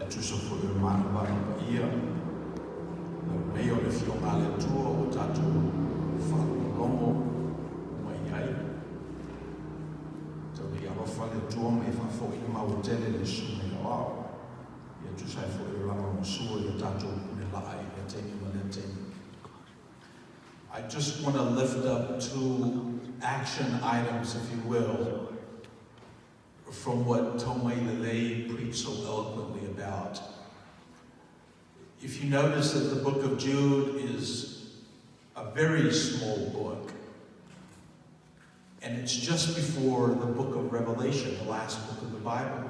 S3: E tusa foi o le manuvanu paia, lau nei o le Afioga a le Atua ua tatou faalogologo uma i ai. Tau nei alofa le Atua ma ia faafoi le maua tele i le Susuga i Aoao, ia tusa ai foi o le lagolagosua i le tatou pule laa i lea taimi ma lea taimi. I just want to lift up two action items, if you will, from what Taumailalei preached so eloquently about. If you notice that the book of Jude is a very small book, and it's just before the book of Revelation, the last book of the Bible.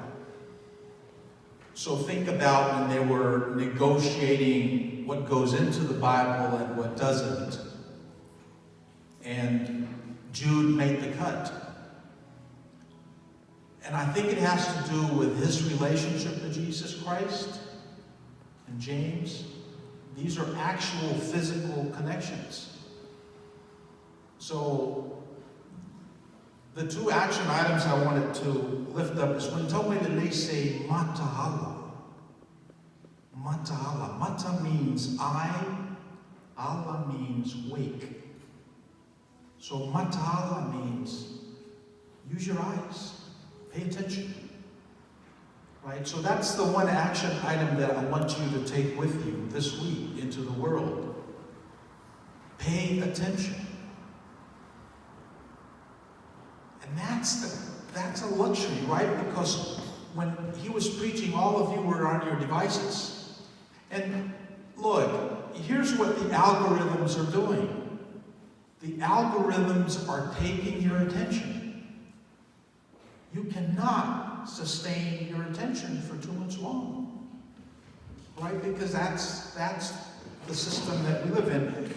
S3: So think about when they were negotiating what goes into the Bible and what doesn't. And Jude made the cut. And I think it has to do with his relationship to Jesus Christ and James. These are actual physical connections. So the two action items I wanted to lift up is when Taumailalei say mataala. Mataala. Mata means eye, ala means wake. So mataala means use your eyes, pay attention. Right? So that's the one action item that I want you to take with you this week into the world. Pay attention. And that's a luxury, right? Because when he was preaching, all of you were on your devices. And look, here's what the algorithms are doing. The algorithms are taking your attention. You cannot sustain your attention for too much long, right? Because that's the system that we live in.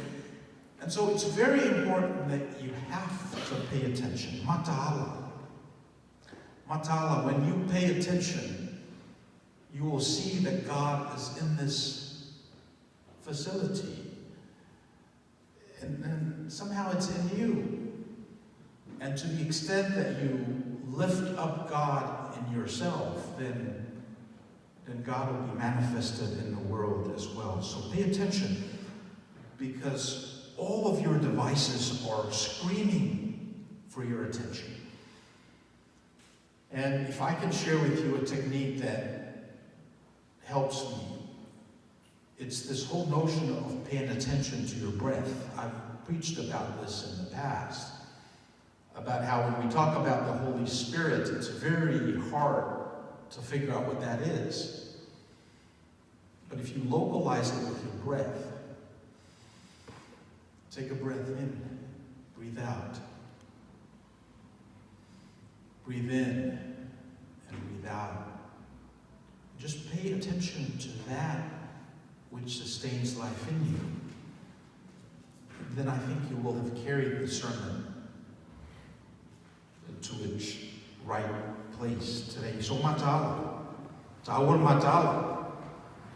S3: And so it's very important that you have to pay attention. Mataala. Mataala, when you pay attention, you will see that God is in this facility. And then somehow it's in you. And to the extent that you lift up God in yourself, then God will be manifested in the world as well. So pay attention, because all of your devices are screaming for your attention. And if I can share with you a technique that helps me, it's this whole notion of paying attention to your breath. I've preached about this in the past, about how when we talk about the Holy Spirit, it's very hard to figure out what that is. But if you localize it with your breath, take a breath in, breathe out. Breathe in and breathe out. Just pay attention to that which sustains life in you. Then I think you will have carried the sermon to its right place today. So mataala, taua le mataala,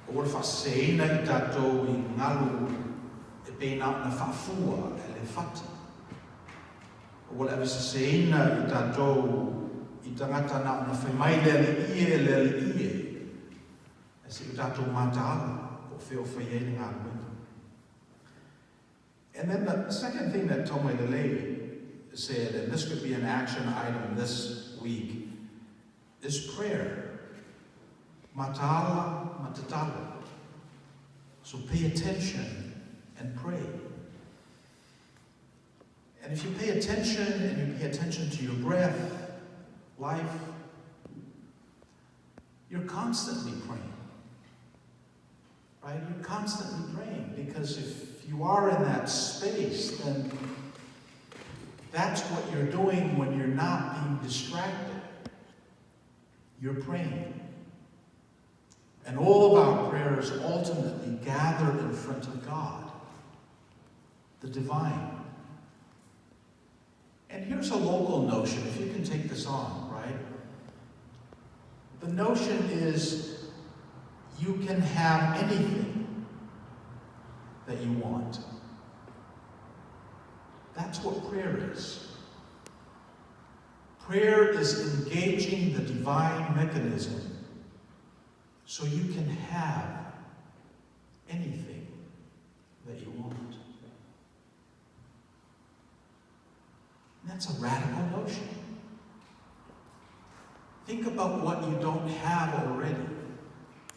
S3: o le faaseseina i tatou i galu e pei na ona faafua e le fati. O le aveseseina i tatou i tagata na ona fai mai le alii e le alii e. Ae se i tatou mataala po o fea o fai ai le galuega. And then the second thing that Taumailalei said, and this could be an action item this week, is prayer. Mataala ma tatalo. So pay attention and pray. And if you pay attention and you pay attention to your breath, life, you're constantly praying. Right? You're constantly praying, because if you are in that space, then that's what you're doing when you're not being distracted. You're praying. And all of our prayers ultimately gather in front of God, the divine. And here's a local notion, if you can take this on, right? The notion is you can have anything that you want. That's what prayer is. Prayer is engaging the divine mechanism so So you can have anything that you want. And that's a radical notion. Think about what you don't have already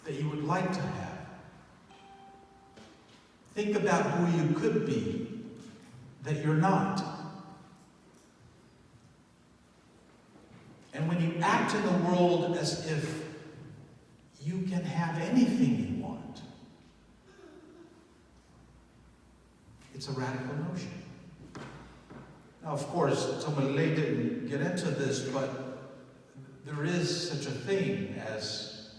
S3: that you would like to have. Think about who you could be that you're not. And when you act in the world as if you can have anything you want, it's a radical notion. Now, of course, Taumalelei didn't get into this, but there is such a thing as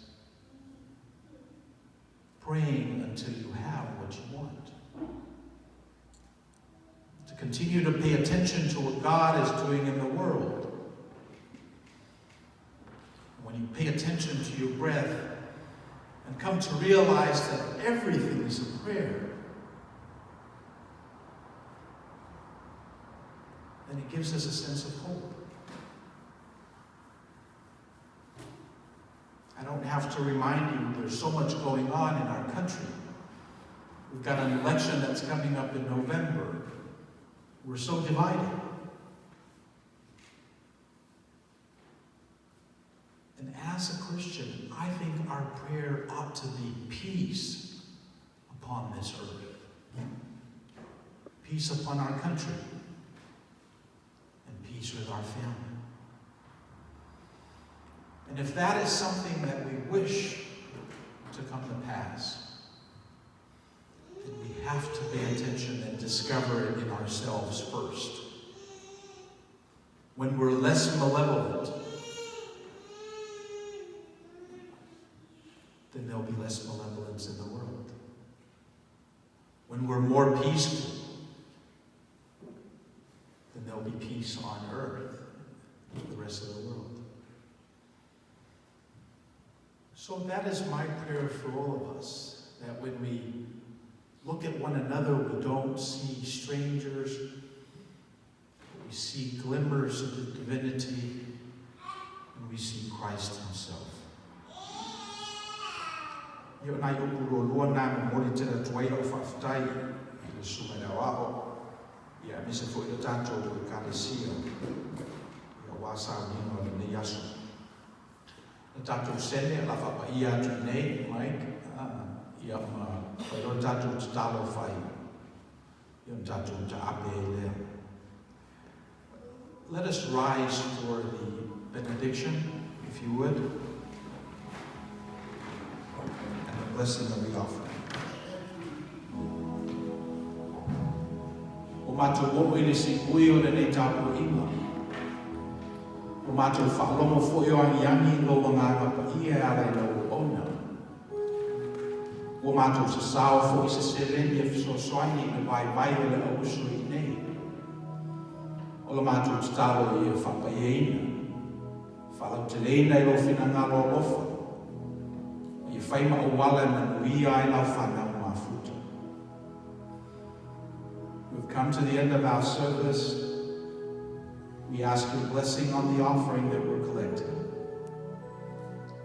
S3: praying until you have what you want. To continue to pay attention to what God is doing in the world. When you pay attention to your breath and come to realize that everything is a prayer, then it gives us a sense of hope. I don't have to remind you, there's so much going on in our country. We've got an election that's coming up in November. We're so divided. And as a Christian, I think our prayer ought to be peace upon this earth, peace upon our country, and peace with our family. And if that is something that we wish to come to pass, then we have to pay attention and discover it in ourselves first. When we're less malevolent, then there'll be less malevolence in the world. When we're more peaceful, then there'll be peace on earth, the rest of the world. So that is my prayer for all of us, that when we look at one another, we don't see strangers, but we see glimmers of the divinity, and we see Christ himself. Ia o nai upu lualua na momoli tele atu ai lau faafetai i le Susuga i le Aoao, ia aemaise foi le tatou Ekalesia, ia aua sauniga o lenei aso. Le tatou sene o le a faapaia atu i nei, Mike, ia ma fai loa le tatou tatalo fai, ia ona tatou taape ai lea. Let us rise for the benediction, if you would, and the blessing of the offering. Ua matou oo i le siui o lenei tapuaiga. Ua matou faalogo foi o agiagi lou Agaga Paia e ala i lau auauna. Ua matou sasao foi i se seleni e fesoasoani i le vaivai o le au uso i inei. O la matou tatalo ia faapaiaina, faalauteleina i lou finagalo alofa, ma ia fai ma auala e manuia ai lau fanau mafuta. We've come to the end of our service. We ask your blessing on the offering that we're collecting.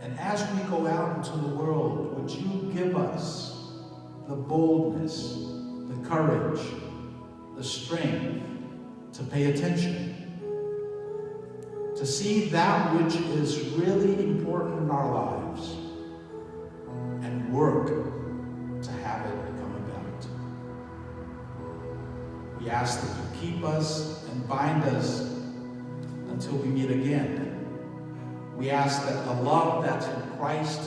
S3: And as we go out into the world, would you give us the boldness, the courage, the strength to pay attention, to see that which is really important in our lives and work to have it come about. We ask that you keep us and bind us until we meet again. We ask that the love that's in Christ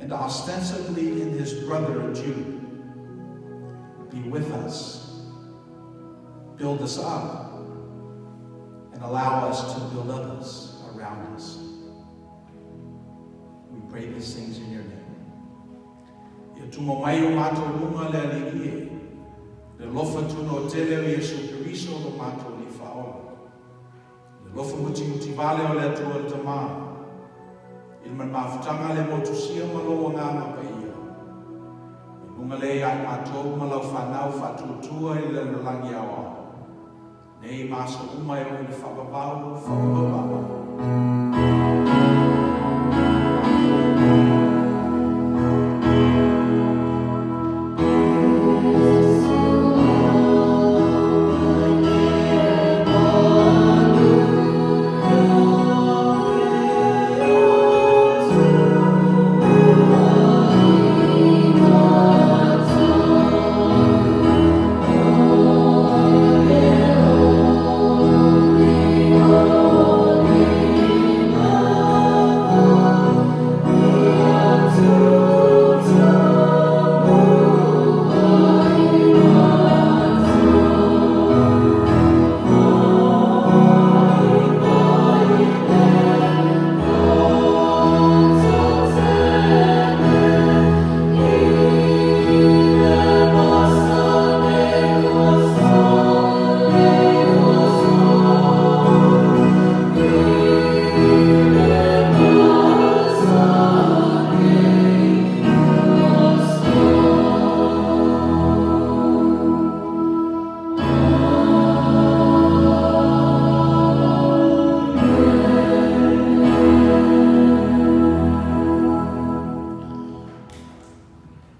S3: and ostensibly in his brother Jude be with us, build us up, and allow us to build others around us. We pray these things in your name. Ia tumo mai i o matou luga le Alii e, le alofa tunoa tele o Iesu Keriso lo matou Alii Faaola, le alofa mutimutivale o le Atua le Tamā, i le mafutaga le motusia ma lou Agaga Paia, i luga lea ia i matou ma lau fanau faatuatua i le lalolagi aoao, nei ma aso uma e oo i le faavavau, faavavau. Amene.